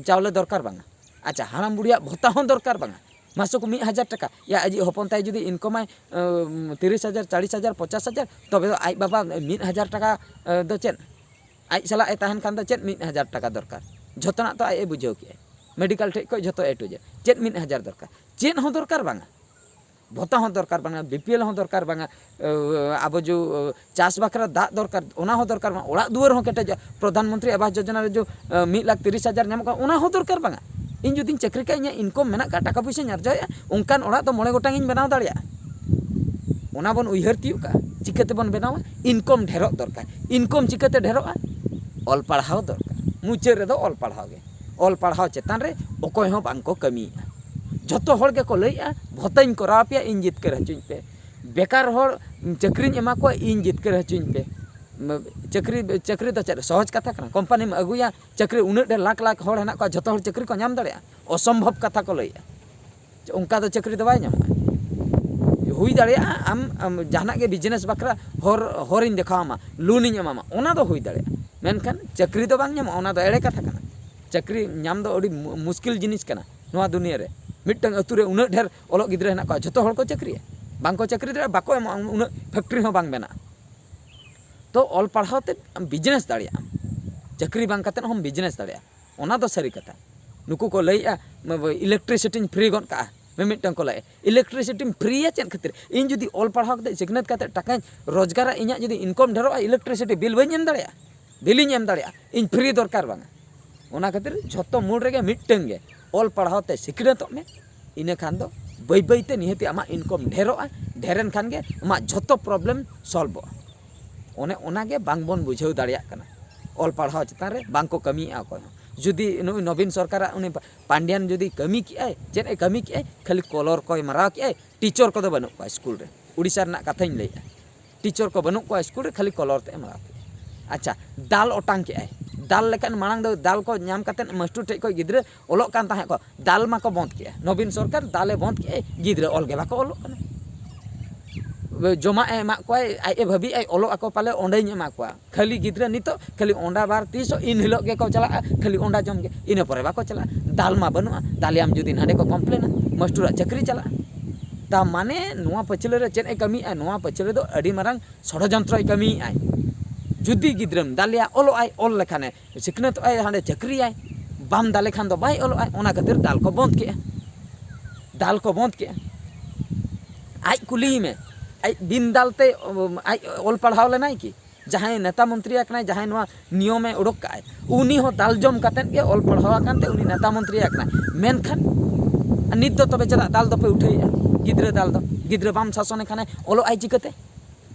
ᱪᱟᱣᱞᱮ ᱫᱚᱨᱠᱟᱨ ᱵᱟᱝᱟ᱾ ᱟᱪᱪᱷᱟ, ᱦᱟᱲᱟᱢ ᱵᱩᱲᱦᱤᱭᱟᱜ ᱵᱷᱚᱛᱟ ᱦᱚᱸ ᱫᱚᱨᱠᱟᱨ ᱵᱟᱝᱟ᱾ ᱢᱟᱥᱚᱠ ᱢᱤᱫ ᱦᱟᱡᱟᱨ ᱴᱟᱠᱟ᱾ ᱭᱟ, ᱟᱡᱤᱡ ᱦᱚᱯᱚᱱ ᱛᱟᱭ ᱡᱩᱫᱤ ᱤᱱᱠᱚᱢᱟᱭ ᱛᱤᱨᱤᱥ ᱦᱟᱡᱟᱨ, ᱪᱟᱞᱤᱥ ᱦᱟᱡᱟᱨ, ᱯᱚᱧᱪᱟᱥ ᱦᱟᱡᱟᱨ, ᱛᱚᱵᱮ ᱫᱚ ᱟᱡ ᱵᱟᱵᱟ ᱢᱤᱫ ᱦᱟᱡᱟᱨ ᱴᱟᱠᱟ ᱫᱚ ᱪᱮᱫ? ᱟᱡ ᱥᱟᱞᱟᱜ ᱮ ᱛᱟᱦᱮᱱ ᱠᱷᱟᱱ ᱫᱚ ᱪᱮᱫ ᱢᱤᱫ ᱦᱟᱡᱟᱨ ᱴᱟᱠᱟ ᱫᱚᱨᱠᱟᱨ? ᱡᱷᱚᱛᱚᱱᱟᱜ ᱛᱚ ᱟᱡ ᱮ ᱵᱩᱡᱷᱟᱹᱣ ᱠᱮᱜᱼᱟ, ᱢᱮᱰᱤᱠᱮᱞ ᱴᱷᱮᱡ ᱠᱷᱚᱡ ᱡᱷᱚᱛᱚ ᱮ ᱴᱩ ᱡᱮᱰ᱾ ᱪᱮᱫ ᱢᱤᱫ ᱦᱟᱡᱟᱨ ᱫᱚᱨᱠᱟᱨ? ᱪᱮᱫ ᱦᱚᱸ ᱫᱚᱨᱠᱟᱨ ᱵᱟᱝᱟ᱾ ᱵᱷᱤ ᱯᱤ ᱮᱞ ᱦᱚᱸ ᱫᱚᱨᱠᱟᱨ ᱵᱟᱝᱟ, ᱟᱵᱚ ᱡᱚ ᱪᱟᱥ ᱵᱟᱠᱷᱨᱟ ᱫᱟᱜ ᱫᱚᱨᱠᱟᱨ, ᱚᱱᱟ ᱦᱚᱸ ᱫᱚᱨᱠᱟᱨ ᱵᱟᱝᱟ᱾ ᱚᱲᱟᱜ ᱫᱩᱣᱟᱹᱨ ᱦᱚᱸ ᱠᱮᱴᱮᱡᱚᱜᱼᱟ, ᱯᱨᱚᱫᱷᱟᱱ ᱢᱚᱱᱛᱨᱤ ᱟᱵᱟᱥ ᱡᱳᱡᱚᱱᱟ ᱨᱮ ᱡᱚ ᱢᱤᱫ ᱞᱟᱠᱷ ᱛᱤᱨᱤᱥ ᱦᱟᱡᱟᱨ ᱧᱟᱢᱚᱜ ᱠᱟᱱᱟ, ᱚᱱᱟ ᱦᱚᱸ ᱫᱚᱨᱠᱟᱨ ᱵᱟᱝᱟ᱾ ᱤᱧ ᱡᱩᱫᱤᱧ ᱪᱟᱹᱠᱨᱤ ᱠᱟᱜᱼᱟ, ᱤᱧᱟᱹᱜ ᱤᱱᱠᱚᱢ ᱢᱮᱱᱟᱜ ᱠᱟᱜᱼᱟ, ᱴᱟᱠᱟ ᱯᱚᱭᱥᱟᱧ ᱟᱨᱡᱟᱣᱮᱫᱼᱟ, ᱚᱱᱠᱟᱱ ᱚᱲᱟᱜ ᱫᱚ ᱢᱚᱬᱮ ᱜᱚᱴᱟᱝ ᱤᱧ ᱵᱮᱱᱟᱣ ᱫᱟᱲᱮᱭᱟᱜᱼᱟ᱾ ᱚᱱᱟ ᱵᱚᱱ ᱩᱭᱦᱟᱹᱨ ᱛᱤᱭᱳᱜ ᱠᱟᱜᱼᱟ᱾ ᱪᱤᱠᱟᱹ ᱛᱮᱵᱚᱱ ᱵᱮᱱᱟᱣᱟ? ᱤᱱᱠᱚᱢ ᱰᱷᱮᱨᱚᱜ ᱫᱚᱨᱠᱟᱨ᱾ ᱤᱱᱠᱚᱢ ᱪᱤᱠᱟᱹᱛᱮ ᱰᱷᱮᱨᱚᱜᱼᱟ? ᱚᱞ ᱯᱟᱲᱦᱟᱣ ᱫᱚᱨᱠᱟᱨ᱾ ᱢᱩᱪᱟᱹᱫ ᱨᱮᱫᱚ ᱚᱞ ᱯᱟᱲᱦᱟᱣ ᱜᱮ᱾ ᱚᱞ ᱯᱟᱲᱦᱟᱣ ᱪᱮᱛᱟᱱ ᱨᱮ ᱚᱠᱚᱭ ᱦᱚᱸ ᱵᱟᱝ ᱠᱚ ᱠᱟᱹᱢᱤᱭᱮᱫᱼᱟ᱾ ᱡᱷᱚᱛᱚ ᱦᱚᱲ ᱜᱮᱠᱚ ᱞᱟᱹᱭᱮᱫᱼᱟ, "ᱵᱷᱚᱛᱟᱧ ᱠᱚᱨᱟᱣ ᱟᱯᱮᱭᱟ, ᱤᱧ ᱡᱤᱛᱠᱟᱹᱨ ᱦᱚᱪᱚᱧ ᱯᱮ, ᱵᱮᱠᱟᱨ ᱦᱚᱲ ᱪᱟᱹᱠᱨᱤᱧ ᱮᱢᱟ ᱠᱚᱣᱟ, ᱤᱧ ᱡᱤᱛᱠᱟᱹᱨ ᱦᱚᱪᱚᱧ ᱯᱮ᱾" ᱪᱟᱹᱠᱨᱤ, ᱪᱟᱹᱠᱨᱤ ᱫᱚ ᱪᱮᱫ ᱥᱚᱦᱚᱡᱽ ᱠᱟᱛᱷᱟ ᱠᱟᱱᱟ? ᱠᱳᱢᱯᱟᱱᱤᱢ ᱟᱹᱜᱩᱭᱟ, ᱪᱟᱹᱠᱨᱤ ᱩᱱᱟᱹᱜ ᱰᱷᱮᱨ ᱞᱟᱠᱷ ᱞᱟᱠᱷ ᱦᱚᱲ ᱦᱮᱱᱟᱜ ᱠᱚᱣᱟ, ᱡᱷᱚᱛᱚ ᱦᱚᱲ ᱪᱟᱹᱠᱨᱤ ᱠᱚ ᱧᱟᱢ ᱫᱟᱲᱮᱭᱟᱜᱼᱟ? ᱚᱥᱚᱢᱵᱷᱚᱵ ᱠᱟᱛᱷᱟ ᱠᱚ ᱞᱟᱹᱭᱮᱫᱼᱟ᱾ ᱚᱱᱠᱟ ᱫᱚ ᱪᱟᱹᱠᱨᱤ ᱫᱚ ᱵᱟᱭ ᱧᱟᱢᱚᱜᱼᱟ᱾ ᱦᱩᱭ ᱫᱟᱲᱮᱭᱟᱜᱼᱟ ᱟᱢ, ᱟᱢ ᱡᱟᱦᱟᱱᱟᱜ ᱜᱮ ᱵᱤᱡᱽᱱᱮᱥ ᱵᱟᱠᱷᱨᱟ ᱦᱚᱨ, ᱦᱚᱨᱤᱧ ᱫᱮᱠᱷᱟᱣ ᱟᱢᱟ, ᱞᱳᱱᱤᱧ ᱮᱢᱟᱢᱟ, ᱚᱱᱟ ᱫᱚ ᱦᱩᱭ ᱫᱟᱲᱮᱭᱟᱜᱼᱟ, ᱢᱮᱱᱠᱷᱟᱱ ᱪᱟᱹᱠᱨᱤ ᱫᱚ ᱵᱟᱝ ᱧᱟᱢᱚᱜᱼᱟ᱾ ᱚᱱᱟ ᱫᱚ ᱮᱲᱮ ᱠᱟᱛᱷᱟ ᱠᱟᱱᱟ᱾ ᱪᱟᱹᱠᱨᱤ ᱧᱟᱢ ᱫᱚ ᱟᱹᱰᱤ ᱢᱩ-, ᱢᱩᱥᱠᱤᱞ ᱡᱤᱱᱤᱥ ᱠᱟᱱᱟ ᱱᱚᱣᱟ ᱫᱩᱱᱤᱭᱟᱹ ᱨᱮ᱾ ᱢᱤᱫᱴᱟᱝ ᱟᱹᱛᱩ ᱨᱮ ᱩᱱᱟᱹᱜ ᱰᱷᱮᱨ ᱚᱞᱚᱜ ᱜᱤᱫᱽᱨᱟᱹ ᱦᱮᱱᱟᱜ ᱠᱚᱣᱟ, ᱡᱷᱚᱛᱚ ᱦᱚᱲ ᱠᱚ ᱪᱟᱹᱠᱨᱤᱭᱟ? ᱵᱟᱝ ᱠᱚ ᱪᱟᱹᱠᱨᱤ ᱫᱟᱲᱮᱭᱟᱜᱼᱟ, ᱵᱟᱠᱚ ᱮᱢᱚᱜᱼᱟ, ᱩᱱᱟᱹᱜ ᱯᱷᱮᱠᱴᱨᱤ ᱦᱚᱸ ᱵᱟᱝ ᱵᱮᱱᱟᱜᱼᱟ᱾ ᱛᱚ ᱚᱞ ᱯᱟᱲᱦᱟᱣ ᱛᱮ ᱟᱢ ᱵᱤᱡᱽᱱᱮᱥ ᱫᱟᱲᱮᱭᱟᱜ ᱟᱢ, ᱪᱟᱹᱠᱨᱤ ᱵᱟᱝ ᱠᱟᱛᱮᱫ ᱦᱚᱸᱢ ᱵᱤᱡᱽᱱᱮᱥ ᱫᱟᱲᱮᱭᱟᱜᱼᱟ᱾ ᱚᱱᱟ ᱫᱚ ᱥᱟᱹᱨᱤ ᱠᱟᱛᱷᱟ᱾ ᱱᱩᱠᱩ ᱠᱚ ᱞᱟᱹᱭᱮᱜᱼᱟ, "ᱤᱞᱮᱠᱴᱨᱤᱥᱤᱴᱤᱧ ᱯᱷᱨᱤ ᱜᱚᱫ ᱠᱟᱜᱼᱟ", ᱢᱤᱢᱤᱫᱴᱟᱝ ᱠᱚ ᱞᱟᱹᱭᱮᱜᱼᱟ, "ᱤᱞᱮᱠᱴᱨᱤᱥᱤᱴᱤᱧ ᱯᱷᱨᱤᱭᱟ ᱪᱮᱫ ᱠᱷᱟᱹᱛᱤᱨ? ᱤᱧ ᱡᱩᱫᱤ ᱚᱞ ᱯᱟᱲᱦᱟᱣ ᱠᱟᱛᱮ ᱥᱤᱠᱷᱱᱟᱹᱛ ᱠᱟᱛᱮ ᱴᱟᱠᱟᱧ ᱨᱳᱡᱽᱜᱟᱨᱟ, ᱤᱧᱟᱹᱜ ᱡᱩᱫᱤ ᱤᱱᱠᱚᱢ ᱰᱷᱮᱨᱚᱜᱼᱟ, ᱤᱞᱮᱠᱴᱨᱤᱥᱤᱴᱤ ᱵᱤᱞ ᱵᱟᱹᱧ ᱮᱢ ᱫᱟᱲᱮᱭᱟᱜᱼᱟ? ᱵᱤᱞᱤᱧ ᱮᱢ ᱫᱟᱲᱮᱭᱟᱜᱼᱟ, ᱤᱧ ᱯᱷᱨᱤ ᱫᱚᱨᱠᱟᱨ ᱵᱟᱝᱟ?" ᱚᱱᱟ ᱠᱷᱟᱹᱛᱤᱨ ᱡᱷᱚᱛᱚ ᱢᱩᱞ ᱨᱮᱜᱮ ᱢᱤᱫᱴᱟᱝ ᱜᱮ, ᱚᱞ ᱯᱟᱲᱦᱟᱣ ᱛᱮ ᱥᱤᱠᱷᱱᱟᱹᱛᱚᱜ ᱢᱮ᱾ ᱤᱱᱟᱹ ᱠᱷᱟᱱ ᱫᱚ ᱵᱟᱹᱭ ᱵᱟᱹᱭ ᱛᱮ ᱱᱤᱦᱟᱹᱛᱤ ᱟᱢᱟᱜ ᱤᱱᱠᱚᱢ ᱰᱷᱮᱨᱚᱜᱼᱟ, ᱰᱷᱮᱨᱮᱱ ᱠᱷᱟᱱ ᱜᱮ ᱟᱢᱟᱜ ᱡᱷᱚᱛᱚ ᱯᱨᱚᱵᱞᱮᱢ ᱥᱚᱞᱵᱷᱚᱜᱼᱟ᱾ ᱚᱱᱮ ᱚᱱᱟ ᱜᱮ ᱵᱟᱝ ᱵᱚᱱ ᱵᱩᱡᱷᱟᱹᱣ ᱫᱟᱲᱮᱭᱟᱜ ᱠᱟᱱᱟ᱾ ᱚᱞ ᱯᱟᱲᱦᱟᱣ ᱪᱮᱛᱟᱱ ᱨᱮ ᱵᱟᱝ ᱠᱚ ᱠᱟᱹᱢᱤᱭᱮᱜᱼᱟ ᱚᱠᱚᱭ ᱦᱚᱸ᱾ ᱡᱩᱫᱤ ᱱᱩᱭ ᱱᱚᱵᱤᱱ ᱥᱚᱨᱠᱟᱨᱟᱜ ᱩᱱᱤ ᱯᱟ-, ᱯᱟᱱᱰᱤᱭᱟᱱ ᱡᱩᱫᱤ ᱠᱟᱹᱢᱤ ᱠᱮᱜᱼᱟᱭ, ᱪᱮᱫ ᱮ ᱠᱟᱹᱢᱤ ᱠᱮᱜᱼᱟᱭ? ᱠᱷᱟᱹᱞᱤ ᱠᱚᱞᱚᱨ ᱠᱚᱭ ᱢᱟᱨᱟᱣ ᱠᱮᱜᱼᱟᱭ, ᱴᱤᱪᱚᱨ ᱠᱚᱫᱚ ᱵᱟᱹᱱᱩᱜ ᱠᱚᱣᱟ ᱥᱠᱩᱞ ᱨᱮ᱾ ᱩᱲᱤᱥᱥᱟ ᱨᱮᱱᱟᱜ ᱠᱟᱛᱷᱟᱧ ᱞᱟᱹᱭᱮᱜᱼᱟ, ᱴᱤᱪᱚᱨ ᱠᱚ ᱵᱟᱹᱱᱩᱜ ᱠᱚᱣᱟ ᱥᱠᱩᱞ ᱨᱮ, ᱠᱷᱟᱹᱞᱤ ᱠᱚᱞᱚᱨ ᱛᱮ ᱮ ᱢᱟᱨᱟᱣ ᱠᱮᱜᱼᱟᱭ᱾ ᱟᱪᱪᱷᱟ, ᱫᱟᱞ ᱚᱴᱟᱝ ᱠᱮᱜᱼᱟᱭ, ᱫᱟᱞ ᱞᱮᱠᱷᱟᱱ ᱢᱟᱲᱟᱝ ᱫᱚ ᱫᱟᱞ ᱠᱚ ᱧᱟᱢ ᱠᱟᱛᱮᱫ ᱢᱟᱥᱴᱟᱨ ᱴᱷᱮᱡ ᱠᱷᱚᱡ ᱜᱤᱫᱽᱨᱟᱹ ᱚᱞᱚᱜ ᱠᱟᱱ ᱛᱟᱦᱮᱸᱫ ᱠᱚ, ᱫᱟᱞ ᱢᱟᱠᱚ ᱵᱚᱱᱫ ᱠᱮᱜᱼᱟ᱾ ᱱᱚᱵᱤᱱ ᱥᱚᱨᱠᱟᱨ ᱫᱟᱞᱮ ᱵᱚᱱᱫ ᱠᱮᱜᱼᱟᱭ, ᱜᱤᱫᱽᱨᱟᱹ ᱚᱞ ᱜᱮ ᱵᱟᱠᱚ ᱚᱞᱚᱜ ᱠᱟᱱᱟ᱾ ᱡᱚᱢᱟᱜ ᱮ ᱮᱢᱟᱜ ᱠᱚᱣᱟᱭ, ᱟᱡ ᱮ ᱵᱷᱟᱹᱵᱤᱭᱮᱫ ᱟᱭ ᱚᱞᱚᱜ ᱟᱠᱚ ᱯᱟᱞᱮ ᱚᱸᱰᱮᱧ ᱮᱢᱟ ᱠᱚᱣᱟ᱾ ᱠᱷᱟᱹᱞᱤ ᱜᱤᱫᱽᱨᱟᱹ ᱱᱤᱛᱚᱜ ᱠᱷᱟᱹᱞᱤ ᱚᱸᱰᱟ ᱵᱟᱨ ᱛᱤᱥᱚᱜ ᱤᱱ ᱦᱤᱞᱳᱜ ᱜᱮᱠᱚ ᱪᱟᱞᱟᱜᱼᱟ, ᱠᱷᱟᱹᱞᱤ ᱚᱸᱰᱟ ᱡᱚᱢ ᱜᱮ, ᱤᱱᱟᱹ ᱯᱚᱨᱮ ᱵᱟᱠᱚ ᱪᱟᱞᱟᱜᱼᱟ᱾ ᱫᱟᱞ ᱢᱟ ᱵᱟᱹᱱᱩᱜᱼᱟ, ᱫᱟᱞᱮᱭᱟᱢ ᱡᱩᱫᱤ ᱱᱟᱰᱮ ᱠᱚ ᱠᱚᱢᱯᱞᱮᱱᱟ, ᱢᱟᱥᱴᱩᱨᱟᱜ ᱪᱟᱹᱠᱨᱤ ᱪᱟᱞᱟᱜᱼᱟ᱾ ᱛᱟ ᱢᱟᱱᱮ ᱱᱚᱣᱟ ᱯᱟᱹᱪᱷᱞᱟᱹ ᱨᱮ ᱪᱮᱫ ᱮ ᱠᱟᱹᱢᱤᱭᱮᱫᱼᱟ? ᱱᱚᱣᱟ ᱯᱟᱹᱪᱷᱞᱟᱹ ᱫᱚ ᱟᱹᱰᱤ ᱢᱟᱨᱟᱝ ᱥᱚᱲᱚᱡᱚᱱᱛᱨᱚᱭ ᱠᱟᱹᱢᱤᱭᱮᱫᱼᱟᱭ᱾ ᱡᱩᱫᱤ ᱜᱤᱫᱽᱨᱟᱹᱢ ᱫᱟᱞᱮᱭᱟ, ᱚᱞᱚᱜ ᱟᱭ, ᱚᱞ ᱞᱮᱠᱷᱟᱱᱮ ᱥᱤᱠᱷᱱᱟᱹᱛᱚᱜ ᱟᱭ, ᱦᱟᱸᱰᱮ ᱪᱟᱹᱠᱨᱤᱭᱟᱭ, ᱵᱟᱢ ᱫᱟᱞᱮ ᱠᱷᱟᱱ ᱫᱚ ᱵᱟᱭ ᱚᱞᱚᱜ ᱟᱭ᱾ ᱚᱱᱟ ᱠᱷᱟᱹᱛᱤᱨ ᱫᱟᱞ ᱠᱚ ᱵᱚᱱᱫ ᱠᱮᱜᱼᱟ, ᱫᱟᱞ ᱠᱚ ᱵᱚᱱᱫ ᱠᱮᱜᱼᱟ᱾ ᱟᱡ ᱠᱩᱞᱤᱭᱮ ᱢᱮ, ᱟᱡ ᱵᱤᱱ ᱫᱟᱞ ᱛᱮ ᱟᱡ ᱚᱞ ᱯᱟᱲᱦᱟᱣ ᱞᱮᱱᱟᱭ ᱠᱤ? ᱡᱟᱦᱟᱸᱭ ᱱᱮᱛᱟ ᱢᱚᱱᱛᱨᱤ ᱟᱠᱟᱱᱟᱭ, ᱡᱟᱦᱟᱸᱭ ᱱᱚᱣᱟ ᱱᱤᱭᱚᱢᱮ ᱩᱰᱩᱠ ᱠᱟᱜᱼᱟᱭ, ᱩᱱᱤ ᱦᱚᱸ ᱫᱟᱞ ᱡᱚᱢ ᱠᱟᱛᱮᱫ ᱜᱮ ᱚᱞ ᱯᱟᱲᱦᱟᱣ ᱟᱠᱟᱱ ᱛᱮ ᱩᱱᱤ ᱱᱮᱛᱟ ᱢᱚᱱᱛᱨᱤ ᱟᱠᱟᱱᱟᱭ᱾ ᱢᱮᱱᱠᱷᱟᱱ ᱱᱤᱛ ᱫᱚ ᱛᱚᱵᱮ ᱪᱮᱫᱟᱜ ᱫᱟᱞ ᱫᱚᱯᱮ ᱩᱴᱷᱟᱹᱣᱮᱫᱼᱟ? ᱜᱤᱫᱽᱨᱟᱹ ᱫᱟᱞ ᱫᱚ, ᱜᱤᱫᱽᱨᱟᱹ ᱵᱟᱢ ᱥᱟᱥᱚᱱᱮ ᱠᱷᱟᱱᱮ ᱚᱞᱚᱜ ᱟᱭ ᱪᱤᱠᱟᱹᱛᱮ?